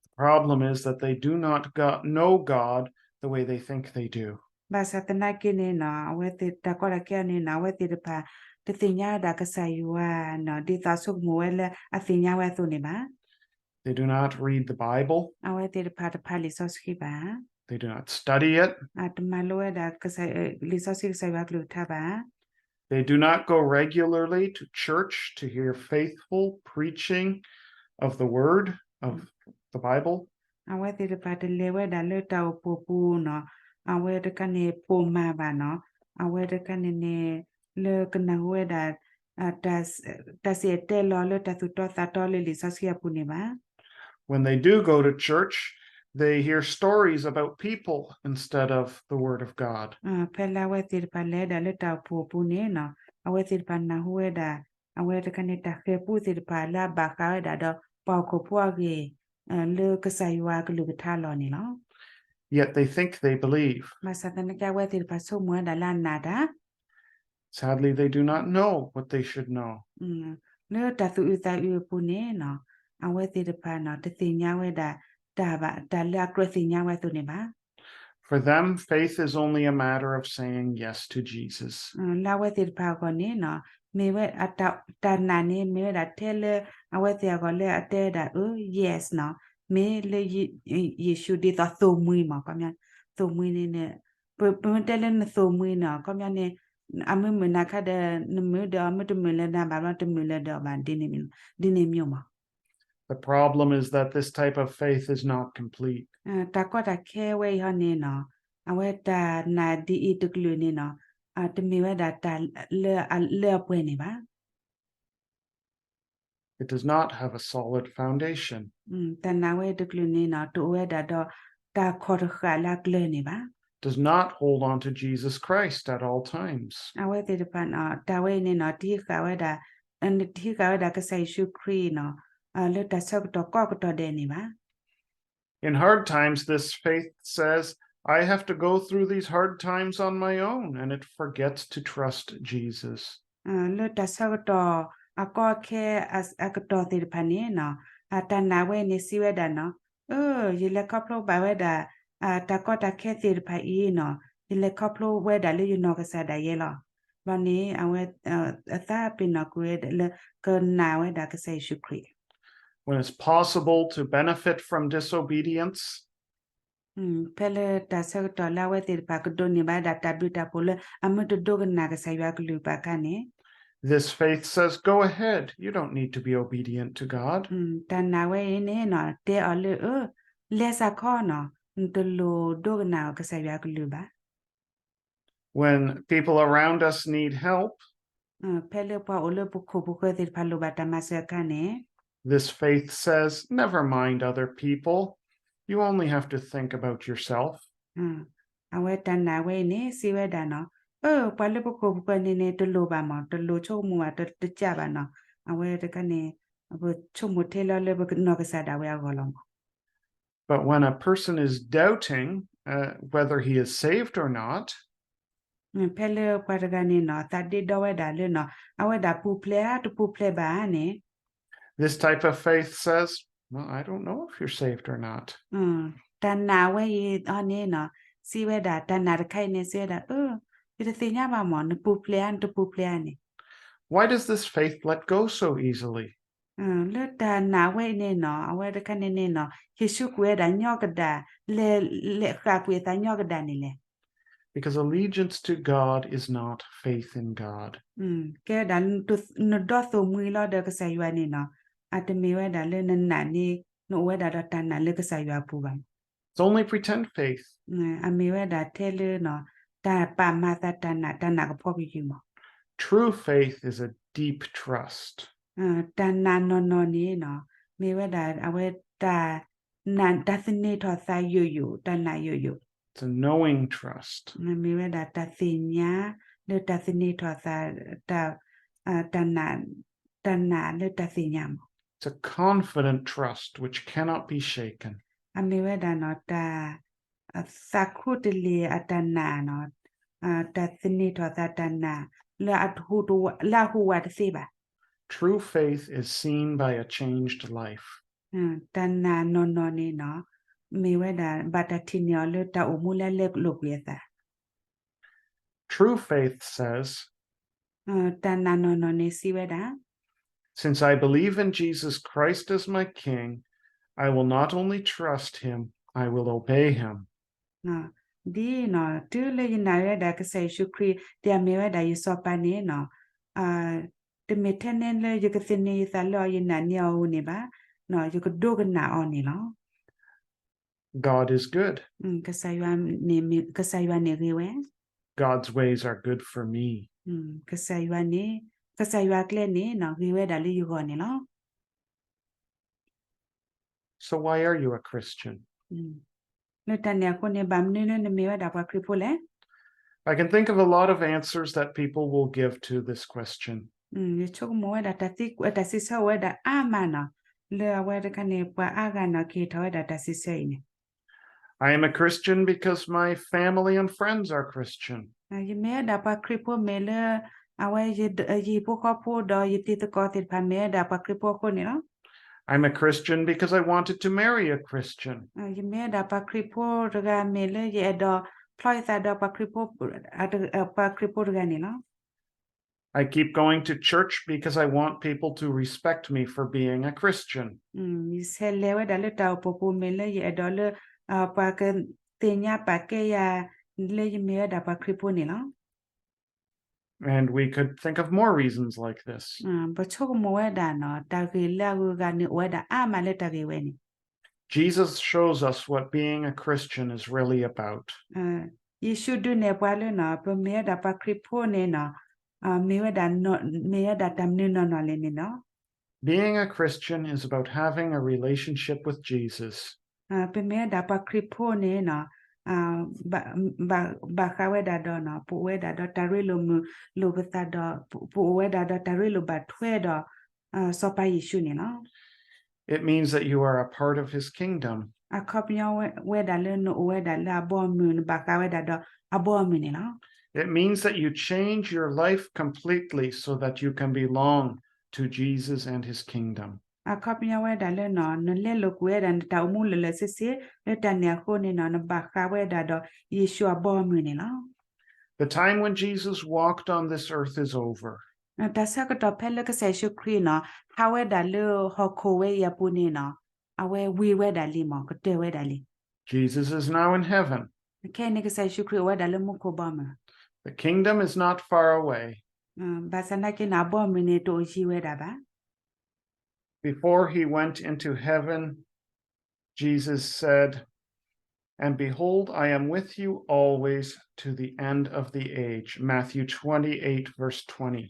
The problem is that they do not go- know God the way they think they do. ဘၣ်ဆၣ်သနာ်က့န့ၣ်နီၤ အဝဲသ့ၣ်တၢ်ကီတၢ်ခဲအံၤန့ၣ်နီၤ အဝဲသ့ၣ်တဖၣ် တသ့ၣ်ညါဝဲဒၣ်ကစၢ်ယွၤနီၤ ဒ်သိးအဆိကမိၣ်ဝဲလၢအသ့ၣ်ညါဝဲအသိးန့ၣ်ဘၣ်. They do not read the Bible. အဝဲသ့ၣ်တဖၣ်တဖးလံာ်စီဆှံဘၣ်. They do not study it. တမၤလိဝဲဒၣ် လံာ်စီဆှံကစၢ်ယွၤကလုၢ်ကထါဘၣ်. They do not go regularly to church to hear faithful preaching of the word of the Bible. အဝဲသ့ၣ်တဖၣ်တလဲၤဝဲဒၣ်လၢတၢ်အိၣ်ဖှိၣ်ပူၤနီၤ အဝဲတခါန့ၣ်ပိာ်မၤဘၣ်နီၤ အဝဲတခါန့ၣ်န့ၣ် လၢကနၢ်ဟူဝဲဒၣ် တၢ်စံၣ်တဲၤတဲလီၤလၢတၢ်သူၣ်တီသးတီလၢလံာ်စီဆှံအပူၤန့ၣ်ဘၣ်. When they do go to church, they hear stories about people instead of the Word of God. ဖဲလၢအဝဲသ့ၣ်တဖၣ်လဲၤဒၣ်လၢတၢ်အိၣ်ဖှိၣ်အပူၤန့ၣ်နီၤ အဝဲသ့ၣ်တဖၣ်နၢ်ဟူဝဲဒၣ် အဝဲတခါန့ၣ်တၢ်ဃဲၤပူသ့ၣ်တဖၣ်လၢအဘၣ်ဃးဝဲဒၣ်ဒီး ပှၤဟီၣ်ခိၣ်ဖိအဂ့ၢ် လၢကစၢ်ယွၤကလုၢ်ကထါလီၤန့ၣ်လီၤ. Yet they think they believe. ဘၣ်ဆၣ်သနာ်က့ အဝဲသ့ၣ်တဖၣ်ဆိကမိၣ်ဝဲဒၣ်လၢအနာ်တၢ် Sadly, they do not know what they should know. လၢတၢ်သူၣ်အုးသးအုးအပူၤန့ၣ်နီၤ အဝဲသ့ၣ်တဖၣ်နီၤ တသ့ၣ်ညါဝဲဒၣ် တၢ်ဘၣ် တၢ်လၢအကြၢးသ့ၣ်ညါဝဲအသိးန့ၣ်ဘၣ်. For them, faith is only a matter of saying yes to Jesus. လၢအဝဲသ့ၣ်တဖၣ်အဂီၢ်န့ၣ်နီၤ မ့ၢ်ဝဲ တၢ်နာ်န့ၣ် မ့ၢ်ဝဲဒၣ်ထဲလၢ အဝဲသ့ၣ်အဂီၢ်လၢအတဲဝဲဒၣ် အၢ yes နီၤ မ့ၢ်လၢ ယ့ၣ်ၡူးဒ်သိးသိၣ်မှံၤမး ခီပညီ သိၣ်မှံၤန့ၣ်န့ၣ် ပမ့ၢ်တဲလၢနသိၣ်မှံၤနီၤ ခီပညီန့ၣ် အမုၢ်မုာ်နၤခါဒီး နမုာ်ဒီးအီၤ မုၢ်တမုာ်လၢၤနၤဘၣ်ဘျီ တမုာ်လၢၤဒီးအီၤဘၣ် ဒ်န့ၣ်မ့ၢ်မ့ၢ်မး. The problem is that this type of faith is not complete. တၢ်ကီတၢ်ခဲဝဲအံၤဟီန့ၣ်နီၤ အဝဲတၢ်နာ်ဒ်အံၤတကလုာ်န့ၣ်နီၤ တမ့ၢ်ဝဲဒၣ်တၢ်လၢအပှဲၤန့ၣ်ဘၣ်. It does not have a solid foundation. တၢ်နာ်ဝဲအံၤတကလုာ်န့ၣ်နီၤ တအိၣ်ဝဲဒၣ်ဒီးတၢ်ခီၣ်တဃာ်လၢအကျၢၤန့ၣ်ဘၣ်. Does not hold on to Jesus Christ at all times. အဝဲသ့ၣ်တဖၣ်နီၤ တၢ်ဝဲအံၤန့ၣ်နီၤ တဟံးဃာ်ဝဲဒၣ် တဟံးဃာ်ဝဲဒၣ်ကစၢ်ယ့ၣ်ၡူးခရံာ်နီၤ လၢတၢ်ဆၢကတီၢ်ကိးကတီၢ်ဒဲးန့ၣ်ဘၣ်. In hard times, this faith says, I have to go through these hard times on my own, and it forgets to trust Jesus. လၢတၢ်ဆၢကတီၢ်အကီအခဲအကတီၢ်သ့ၣ်တဖၣ်န့ၣ်နီၤ တၢ်နာ်ဝဲအံၤန့ၣ်စံးဝဲဒၣ်နီၤ အၢ ယလဲၤခီဖျိဘၣ်ဝဲဒၣ် တၢ်ကီတၢ်ခဲသ့ၣ်တဖၣ်အံၤနီၤ ယလဲၤခီဖျိဝဲဒၣ်လၢယနီၢ်ကစၢ်ဒၣ်ယဲလီၤ. ဘျီန့ၣ် အဝဲ အသးပ့ၤနီၣ်ကွံာ်ဝဲလၢကနာ်ဝဲဒၣ်ကစၢ်ယ့ၣ်ၡူးခရံာ် When it's possible to benefit from disobedience, ဖဲလၢတၢ်ဆၢကတီၢ်လၢအဝဲသ့ၣ်တဖၣ်ကဒိးန့ၢ်ဘၣ်ဒၣ်တၢ်ဘျုးတၢ်ဖှိၣ်လၢအမ့ၢ်တဒိကနၣ်ကစၢ်ယွၤကလုၢ်ဘၣ်အခါန့ၣ် this faith says, go ahead, you don't need to be obedient to God. တၢ်နာ်ဝဲအံၤန့ၣ်နီၤ တဲအီၤလၢ အၢ လဲၤစ့ၢ်ကီးနီၤ နတလိၣ်ဒိကနၣ်ကစၢ်ယွၤကလုၢ်ဘၣ် When people around us need help, ဖဲလၢပှၤအိၣ်လၢပခိၣ်ပဃၢၤသ့ၣ်တဖၣ်လိၣ်ဘၣ်တၢ်မၤစၢၤအခါန့ၣ် this faith says, never mind other people. You only have to think about yourself. အဝဲတၢ်နာ်ဝဲအံၤန့ၣ် စံးဝဲဒၣ်နီၤ အၢ ပှၤလၢပခိၣ်ပဃၢၤန့ၣ်န့ၣ် တလိၣ်ဘၣ်မး တလိၣ်ဆိကမိၣ်ဘၣ် တကးဘၣ်နီၤ အဝဲတခါန့ၣ် ပဆိကမိၣ်ထဲလီၤလၢပနီၢ်ကစၢ်ဒၣ်ဝဲအဂီၢ်လီၤမး But when a person is doubting uh, whether he is saved or not, ဖဲလၢပှၤတဂၤန့ၣ်နီၤ သးဒ့ဒီဝဲဒၣ်လၢနီၤ အဝဲဒၣ်ပူၤဖျဲးဧါ တပူၤဖျဲးဘၣ်ဧါန့ၣ် this type of faith says, well, I don't know if you're saved or not. တၢ်နာ်ဝဲအံၤအီၤန့ၣ်နီၤ စံးဝဲဒၣ် တၢ်နာ်တခါအံၤန့ၣ် စံးဝဲဒၣ် အၢ ယတသ့ၣ်ညါဘၣ်မး နပူၤဖျဲးဧါ နတပူၤဖျဲးဧါန့ၣ် Why does this faith let go so easily? လၢတၢ်နာ်ဝဲအံၤန့ၣ်နီၤ အဝဲတခါန့ၣ်န့ၣ်နီၤ ဟံးဆူၣ်ကွံာ်ဝဲဒၣ်ညီကဒၣ် လဲၤဃာ်ကွံာ်အသးညီကဒၣ်န့ၣ်လဲၣ် Because allegiance to God is not faith in God. ကဲဒၣ် နဒီသိၣ်မှံၤလီၤဒီးကစၢ်ယွၤန့ၣ်နီၤ အတမ့ၢ်ဝဲဒၣ်လၢနနာ်န့ၣ် နအိၣ်ဝဲဒၣ်ဒီးတၢ်နာ်လၢကစၢ်ယွၤအပူၤဘၣ် It's only pretend faith. အမ့ၢ်ဝဲဒၣ်ထဲလၢနီၤ တၢ်ပာ်မၤသးတၢ်နာ် တၢ်နာ်ကဖီကယုၢ်မး True faith is a deep trust. တၢ်နာ်နီၢ်နီၢ်န့ၣ်နီၤ မ့ၢ်ဝဲဒၣ်အဝဲတၢ်နာ် တၢ်သန့ၤထီၣ်သးယိာ်ယိာ် တၢ်နာ်ယိာ်ယိာ် It's a knowing trust. မ့ၢ်ဝဲဒၣ်တၢ်သ့ၣ်ညါ လၢတၢ်သန့ၤထီၣ်သး တၢ် တၢ်နာ် တၢ်နာ်လၢတၢ်သ့ၣ်ညါမး It's a confident trust which cannot be shaken. အမ့ၢ်ဝဲဒၣ်နီၤ တၢ် သးခူတလ့ၢ်အတၢ်နာ်နီၤ တၢ်သန့ၤထီၣ်သးတၢ်နာ် လၢအဟူးဝးတသ့ဘၣ် True faith is seen by a changed life. တၢ်နာ်နီၢ်နီၢ်န့ၣ်နီၤ မ့ၢ်ဝဲဒၣ် ဘၣ်တၢ်ထံၣ်န့ၢ်အီၤလၢတၢ်အိၣ်မူလၢအလဲလိာ်ကွံာ်အသး True faith says, တၢ်နာ်နီၢ်နီၢ်န့ၣ်စံးဝဲဒၣ် Since I believe in Jesus Christ as my King, I will not only trust him, I will obey him. ဒ်နီၤ တုၤလၢယနာ်ဝဲဒၣ်ကစၢ်ယ့ၣ်ၡူးခရံာ် ဒ်အမ့ၢ်ဝဲဒၣ်ယစီၤပၤန့ၣ်နီၤ တမ့ၢ်ထဲန့ၣ်လၢယကသန့ၤယသးလၢအီၤ ယနာ်န့ၢ်အီၤဧိၤန့ၣ်ဘၣ်, ယကဒိကနၣ်အီၤန့ၣ်လီၤ. God is good. ကစၢ်ယွၤန့ၣ် ကစၢ်ယွၤန့ၣ်ဂ့ၤဝဲ. God's ways are good for me. ကစၢ်ယွၤန့ၣ် ကစၢ်ယွၤအကျဲန့ၣ်နီၤ ဂ့ၤဝဲဒၣ်လၢယဂီၢ်န့ၣ်လီၤ. So why are you a Christian? လၢတၢ်န့ၣ်အဃိန့ၣ် ဘၣ်မနုၤလၢနမ့ၢ်ဝဲဒၣ်ပှၤခရံာ်ဖိလဲၣ်. I can think of a lot of answers that people will give to this question. ယဆိကမိၣ်ဝဲဒၣ် တၢ်စံးဆၢအိၣ်ဝဲဒၣ်အါမးနီၤ, လၢအဝဲတခါန့ၣ် ပှၤအါဂၤနီၤ ကဟ့ၣ်ထီၣ်ဝဲဒၣ်တၢ်စံးဆၢအံၤန့ၣ် I am a Christian because my family and friends are Christian. ယမ့ၢ်ဝဲဒၣ်ပှၤခရံာ်ဖိမ့ၢ်လၢ အဝဲယဟံၣ်ဖိဃီဖိဒီးယတံၤသကိးသ့ၣ်တဖၣ်မ့ၢ်ဝဲဒၣ်ပှၤခရံာ်ဖိအဃိန့ၣ်လီၤ. I'm a Christian because I wanted to marry a Christian. ယမ့ၢ်ဝဲဒၣ်ပှၤခရံာ်ဖိတဂၤမ့ၢ်လၢယအဲၣ်ဒိးဖျီယသးဒီးပှၤခရံာ်ဖိတဂၤန့ၣ်လီၤ. I keep going to church because I want people to respect me for being a Christian. ယဆဲးလဲၤဝဲဒၣ်လၢတၢ်အိၣ်ဖှိၣ်ပူၤမ့ၢ်လၢယအဲၣ်ဒိးလၢ ပှၤကသ့ၣ်ညါပာ်ကဲယၤ လၢယမ့ၢ်ဝဲဒၣ်ပှၤခရံာ်ဖိန့ၣ်လီၤ. And we could think of more reasons like this. ပဆိကမိၣ်ဝဲဒၣ်နီၤ တၢ်ဂ့ၢ်လၢအဂုၤအဂၤန့ၣ် အိၣ်ဝဲဒၣ်အါမးလၢတၢ်ဂ့ၢ်ဝဲန့ၣ် Jesus shows us what being a Christian is really about. ယ့ၣ်ၡူးဒုးနဲၣ်ပှၤလၢနီၤ ပမ့ၢ်ဝဲဒၣ်ပှၤခရံာ်ဖိန့ၣ်နီၤ မ့ၢ်ဝဲဒၣ် မ့ၢ်ဝဲဒၣ်တၢ်မနုၤနီၢ်နီၢ်လဲၣ်န့ၣ်လီၤ. Being a Christian is about having a relationship with Jesus. ပမ့ၢ်ဝဲဒၣ်ပှၤခရံာ်ဖိန့ၣ်နီၤ ဘၣ်ဃးဝဲဒၣ်ဒီးနီၤ ပအိၣ်ဝဲဒၣ်ဒီးတၢ်ရ့လိာ်မုာ်လိာ်ပသးဒီး ပအိၣ်ဝဲဒၣ်ဒီးတၢ်ရ့လိာ်ဘၣ်ထွဲဒီး စီၤပၤယ့ၣ်ၡူးန့ၣ်လီၤ. It means that you are a part of his kingdom. အခီပညီဝဲဒၣ်လၢနအိၣ်ဝဲဒၣ်လၢအဘီအမုၢ် နဘၣ်ဃးဝဲဒၣ်ဒီးအဘီအမုၢ်န့ၣ်လီၤ. It means that you change your life completely so that you can belong to Jesus and his kingdom. အခီပညီဝဲဒၣ်လၢနီၤ နလဲလိာ်ကွံာ်ဝဲဒၣ်နတၢ်အိၣ်မူလၢာ်လၢာ်ဆ့ဆ့ လၢတၢ်န့ၣ်အဃိန့ၣ်နီၤ နဘၣ်ဃးဝဲဒၣ်ဒီးယ့ၣ်ၡူးအဘီအမုၢ်န့ၣ်လီၤ. The time when Jesus walked on this earth is over. တၢ်ဆၢကတီၢ်ဖဲလၢကစၢ်ယ့ၣ်ၡူးခရံာ်နီၤ ဟးဝဲဒၣ်လၢဟီၣ်ခိၣ်ဝဲအံၤအပူၤန့ၣ်နီၤ အဝဲဝံၤဝဲဒၣ်လံမ့ၢ် ကတၢၢ်ဝဲဒၣ်လံ. Jesus is now in heaven. ခဲအံၤန့ၣ် ကစၢ်ယ့ၣ်ၡူးခရံာ်အိၣ်ဝဲဒၣ်လၢမူခိၣ်ဘီမုၢ်. The kingdom is not far away. ဘၣ်ဆၣ်သနာ်က့န့ၣ် အဘီအမုၢ်န့ၣ် တအိၣ်ယံၤဝဲဒၣ်ဘၣ်. Before he went into heaven, Jesus said, And behold, I am with you always to the end of the age. Matthew twenty-eight, verse twenty.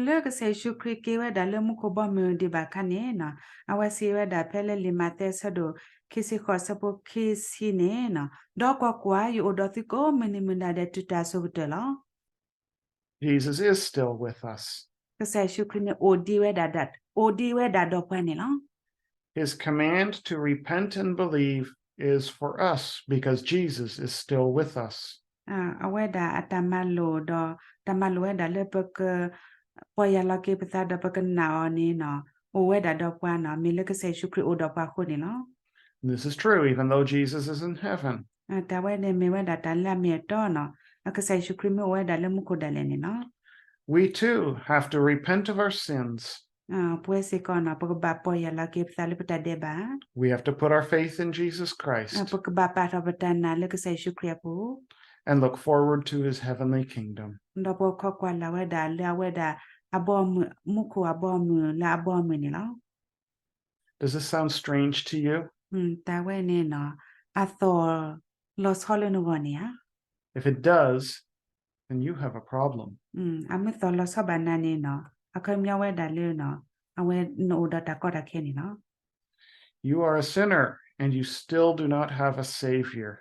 လၢကစၢ်ယ့ၣ်ၡူးခရံာ်က့ၤဝဲဒၣ်လၢမူခိၣ်ဘီမုၢ်ဒံးဘၣ်အခါန့ၣ်နီၤ အဝဲစံးဝဲဒၣ်ဖဲလၢလံာ်မးသဲအဆၢဒိၣ်ခံဆံဃိး အဆၢဖိခံဆံန့ၣ်နီၤ ဒီးကွၢ်ကွၢ်, ယအိၣ်ဒီးသုကိးမုၢ်နံၤမုၢ်နၤဒဲးတုၤတၢ်အစိၤကတၢၢ်လီၤ. Jesus is still with us. ကစၢ်ယ့ၣ်ၡူးခရံာ်န့ၣ် အိၣ်ဒံးဝဲဒၣ်, အိၣ်ဒံးဝဲဒၣ်ဒီးပှၤန့ၣ်လီၤ. His command to repent and believe is for us because Jesus is still with us. အဝဲဒၣ်အတၢ်မၤလိာ်ဒီး တၢ်မၤလိာ်ဝဲဒၣ်လၢပက ပီၢ်ယၢ်လီၤက့ၤပသးဒီးပကနာ်အီၤန့ၣ်နီၤ အိၣ်ဝဲဒၣ်ဒီးပှၤနီၤ မ့ၢ်လၢကစၢ်ယ့ၣ်ၡူးခရံာ်အိၣ်ဒီးပှၤအဃိန့ၣ်လီၤ. This is true even though Jesus is in heaven. တၢ်ဝဲန့ၣ်မ့ၢ်ဝဲဒၣ်တၢ်လၢအမ့ၢ်အတီနီၤ ကစၢ်ယ့ၣ်ၡူးခရံာ်မ့ၢ်အိၣ်ဝဲဒၣ်လၢမူခိၣ်ဒၣ်လဲာ်န့ၣ်လီၤ. We too have to repent of our sins. ပဝဲစ့ၢ်ကီးနီၤ ပကဘၣ်ပီၢ်ယၢ်လီၤက့ၤပသးလၢပတၢ်ဒဲးဘး, we have to put our faith in Jesus Christ, ပကဘၣ်ပာ်ထီၣ်ပတၢ်နာ်လၢကစၢ်ယ့ၣ်ၡူးခရံာ်အပူၤ and look forward to his heavenly kingdom. ဒီးပကခိးကွၢ်လၢ်ဝဲဒၣ်လၢအဝဲဒၣ်အဘီအမုၢ်, မူခိၣ်အဘီအမုၢ်လၢအဘီအမုၢ်န့ၣ်လီၤ. Does this sound strange to you? တၢ်ဝဲန့ၣ်နီၤ အသီၣ်လီၤဆီလၢနဂီၢ်န့ၣ်ဧါ. If it does, then you have a problem. အမ့ၢ်သီၣ်လီၤဆီဘၣ်နၤန့ၣ်နီၤ အခီပညီဝဲဒၣ်လၢနီၤ အဝဲနအိၣ်ဒီးတၢ်ကီတၢ်ခဲန့ၣ်လီၤ. You are a sinner and you still do not have a Savior.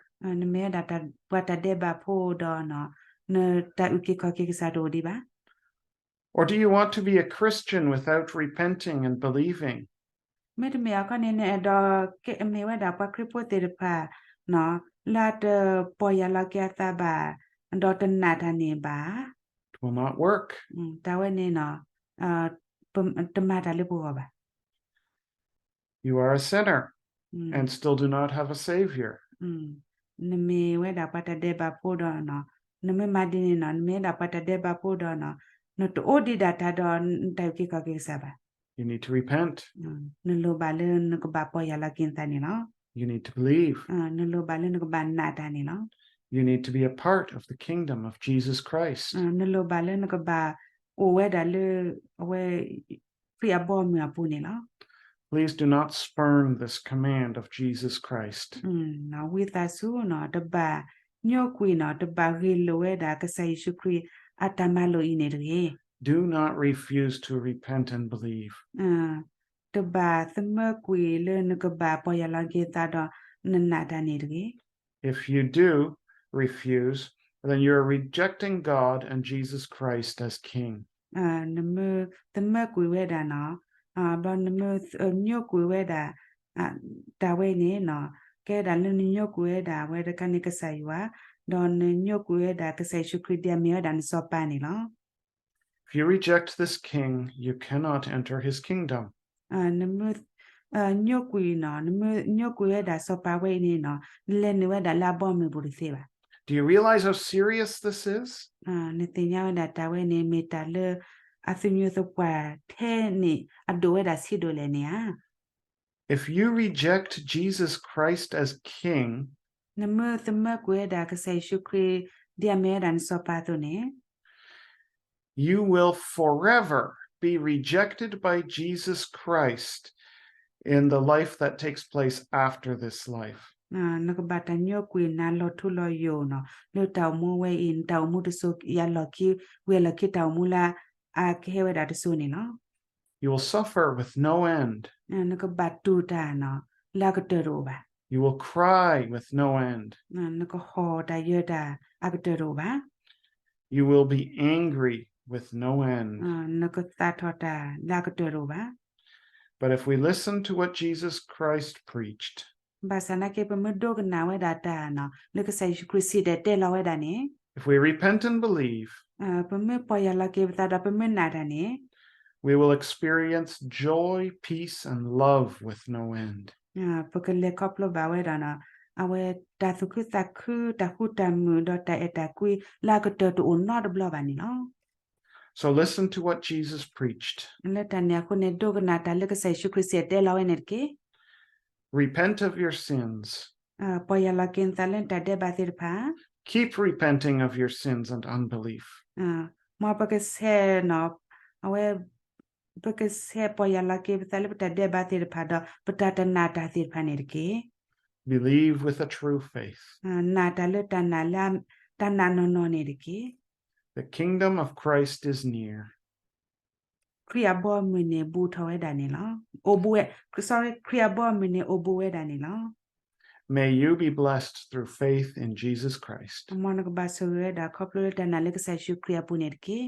နမ့ၢ်ဝဲဒၣ်ပှၤတၢ်ဒဲးဘးဖိဒီးနီၤ နတၢ်အုၣ်က့ၤခီၣ်က့ၤကစၢ်တအိၣ်ဒံးဘၣ်. Or do you want to be a Christian without repenting and believing? မ့တမ့ၢ်အခီန့ၣ် နအဲၣ်ဒိးမ့ၢ်ဝဲဒၣ်ပှၤခရံာ်ဖိသ့ၣ်တဖၣ်နီၤ လၢအတပီၢ်ယၢ်လီၤက့ၤအသးဘၣ် ဒီးတနာ်တၢ်န့ၣ်ဘၣ်. It will not work. တၢ်ဝဲန့ၣ်နီၤ တမၤတၢ်လၢပဂီၢ်ဘၣ်. You are a sinner and still do not have a Savior. နမ့ၢ်ဝဲဒၣ်ပှၤတၢ်ဒဲးဘးဖိဒီးနီၤ နမ့ၢ်မၤဒ်န့ၣ်နီၤ နမ့ၢ်ဝဲဒၣ်ပှၤတၢ်ဒဲးဘးဖိဒီးနီၤ နတအိၣ်ဒံးဒၣ်တၢ်ဒီးနတၢ်အုၣ်က့ၤခီၣ်က့ၤကစၢ်ဘၣ်. You need to repent. နလိၣ်ဘၣ်လၢနကဘၣ်ပီၢ်ယၢ်လီၤက့ၤနသးန့ၣ်လီၤ. You need to believe. နလိၣ်ဘၣ်လၢနကဘၣ်နာ်တၢ်န့ၣ်လီၤ. You need to be a part of the kingdom of Jesus Christ. နလိၣ်ဘၣ်လၢနကဘၣ်အိၣ်ဝဲဒၣ်လၢ အဝဲ ခရံာ်အဘီအမုၢ်အပူၤန့ၣ်လီၤ. Please do not spurn this command of Jesus Christ. ဝံသးစူၤနီၤ တဘၣ်ညိကွံာ်နီၤ တဘၣ်ဂ့ၢ်လိာ်ဝဲဒၣ် ကစၢ်ယ့ၣ်ၡူးခရံာ်အတၢ်မၤလိာ်အံၤန့ၣ်တဂ့ၤ. Do not refuse to repent and believe. တဘၣ်သမၢကွံာ်လၢနကဘၣ်ပီၢ်ယၢ်လီၤက့ၤသးဒီးနနာ်တၢ်န့ၣ်တဂ့ၤ. If you do refuse, then you are rejecting God and Jesus Christ as King. နမ့ၢ်သမၢကွံာ်ဝဲဒၣ်နီၤ ဒီးနမ့ၢ်ညိကွံာ်ဝဲဒၣ် တၢ်ဝဲန့ၣ်နီၤ ကဲဒၣ်လၢနညိကွံာ်ဝဲဒၣ်ဝဲတခါန့ၣ်ကစၢ်ယွၤ ဒီးနညိကွံာ်ဝဲဒၣ် ကစၢ်ယ့ၣ်ၡူးခရံာ်ဒ်အမ့ၢ်ဝဲဒၣ်နစီၤပၤန့ၣ်လီၤ. If you reject this King, you cannot enter his kingdom. နမ့ၢ်ညိကွံာ်နီၤ နမ့ၢ်ညိကွံာ်ဝဲဒၣ်စီၤပၤဝဲအံၤန့ၣ်နီၤ နလဲၤနုာ်ဝဲဒၣ်လၢအဘီအမုၢ်ပူၤတသ့ဘၣ်. Do you realize how serious this is? နသ့ၣ်ညါဝဲဒၣ်တၢ်ဝဲန့ၣ် မ့ၢ်တၢ်လၢအသညူးသပှၢ်ထဲန့ၣ် အဒိၣ်ဝဲဒၣ်ဆံးဒိၣ်လဲၣ်န့ၣ်ဧါ. If you reject Jesus Christ as King, နမ့ၢ်သမၢကွံာ်ဝဲဒၣ်ကစၢ်ယ့ၣ်ၡူးခရံာ် ဒ်အမ့ၢ်ဝဲဒၣ်နစီၤပၤအသိးန့ၣ် You will forever be rejected by Jesus Christ in the life that takes place after this life. နကဘၣ်တၢ်ညိကွံာ်နၤလီၤထူလီၤယိာ်နီၤ လၢတၢ်အိၣ်မူဝဲအံၤ နတၢ်အိၣ်မူတစိၤယၤလီၢ်ခံ ဝံၤအလီၢ်ခံတၢ်အိၣ်မူလၢအကဟဲဝဲဒၣ်တစိၤန့ၣ်လီၤ. You will suffer with no end. နကဘၣ်တူၢ်တၢ်နီၤ လၢအကတၢၢ်တအိၣ်ဘၣ်. You will cry with no end. နကဟီၣ်တၢ်ယၢၤတၢ်အကတၢၢ်တအိၣ်ဘၣ်. You will be angry with no end. နကသးထီၣ်တၢ်လၢအကတၢၢ်တအိၣ်ဘၣ်. But if we listen to what Jesus Christ preached, ဘၣ်ဆၣ်နာ်က့ ပမ့ၢ်ဒိကနၣ်ဝဲဒၣ်တၢ်နီၤ လၢကစၢ်ယ့ၣ်ၡူးခရံာ်စံၣ်တဲၤတဲလီၤဝဲဒၣ်န့ၣ်, if we repent and believe, ပမ့ၢ်ပီၢ်ယၢ်လီၤက့ၤပသးဒီးပမ့ၢ်နာ်တၢ်န့ၣ်, we will experience joy, peace, and love with no end. ပကလဲၤခီဖျိဘၣ်ဝဲဒၣ်နီၤ အဝဲတၢ်သူၣ်ခုသးခု တၢ်ဃူတၢ်မုာ် ဒီးတၢ်အဲၣ်တၢ်ကွံ လၢအကတၢၢ်တအိၣ်နီတဘျီဘၣ်န့ၣ်လီၤ. So listen to what Jesus preached. လၢတၢ်န့ၣ်အဃိန့ၣ် ဒိကနၣ်တၢ်လၢကစၢ်ယ့ၣ်ၡူးခရံာ်စံၣ်တဲၤတဲလီၤဝဲန့ၣ်တက့ၢ်. Repent of your sins. ပီၢ်ယၢ်လီၤက့ၤနသးလၢနတၢ်ဒဲးဘးသ့ၣ်တဖၣ်, keep repenting of your sins and unbelief. မ်ပကဆဲးနီၤ အဝဲ ပကဆဲးပီၢ်ယၢ်လီၤက့ၤပသးလၢပတၢ်ဒဲးဘးသ့ၣ်တဖၣ်ဒီး ပတၢ်တနာ်တၢ်သ့ၣ်တဖၣ်န့ၣ်တက့ၢ်. Believe with a true faith. နာ်တၢ်လၢတၢ်နာ်လၢ တၢ်နာ်နီၢ်နီၢ်န့ၣ်တက့ၢ်. The kingdom of Christ is near. ခရံာ်အဘီအမုၢ်န့ၣ် ဘူးထီၣ်ဝဲဒၣ်န့ၣ်လီၤ. အိၣ်ဘူးဝဲ, sorry, ခရံာ်အဘီအမုၢ်န့ၣ် အိၣ်ဘူးဝဲဒၣ်န့ၣ်လီၤ. May you be blessed through faith in Jesus Christ. မ်နကဘၣ်ဆိၣ်ဂ့ၤဝဲဒၣ်ခီဖျိလၢတၢ်နာ်လၢကစၢ်ယ့ၣ်ၡူးခရံာ်အပူၤန့ၣ်တက့ၢ်.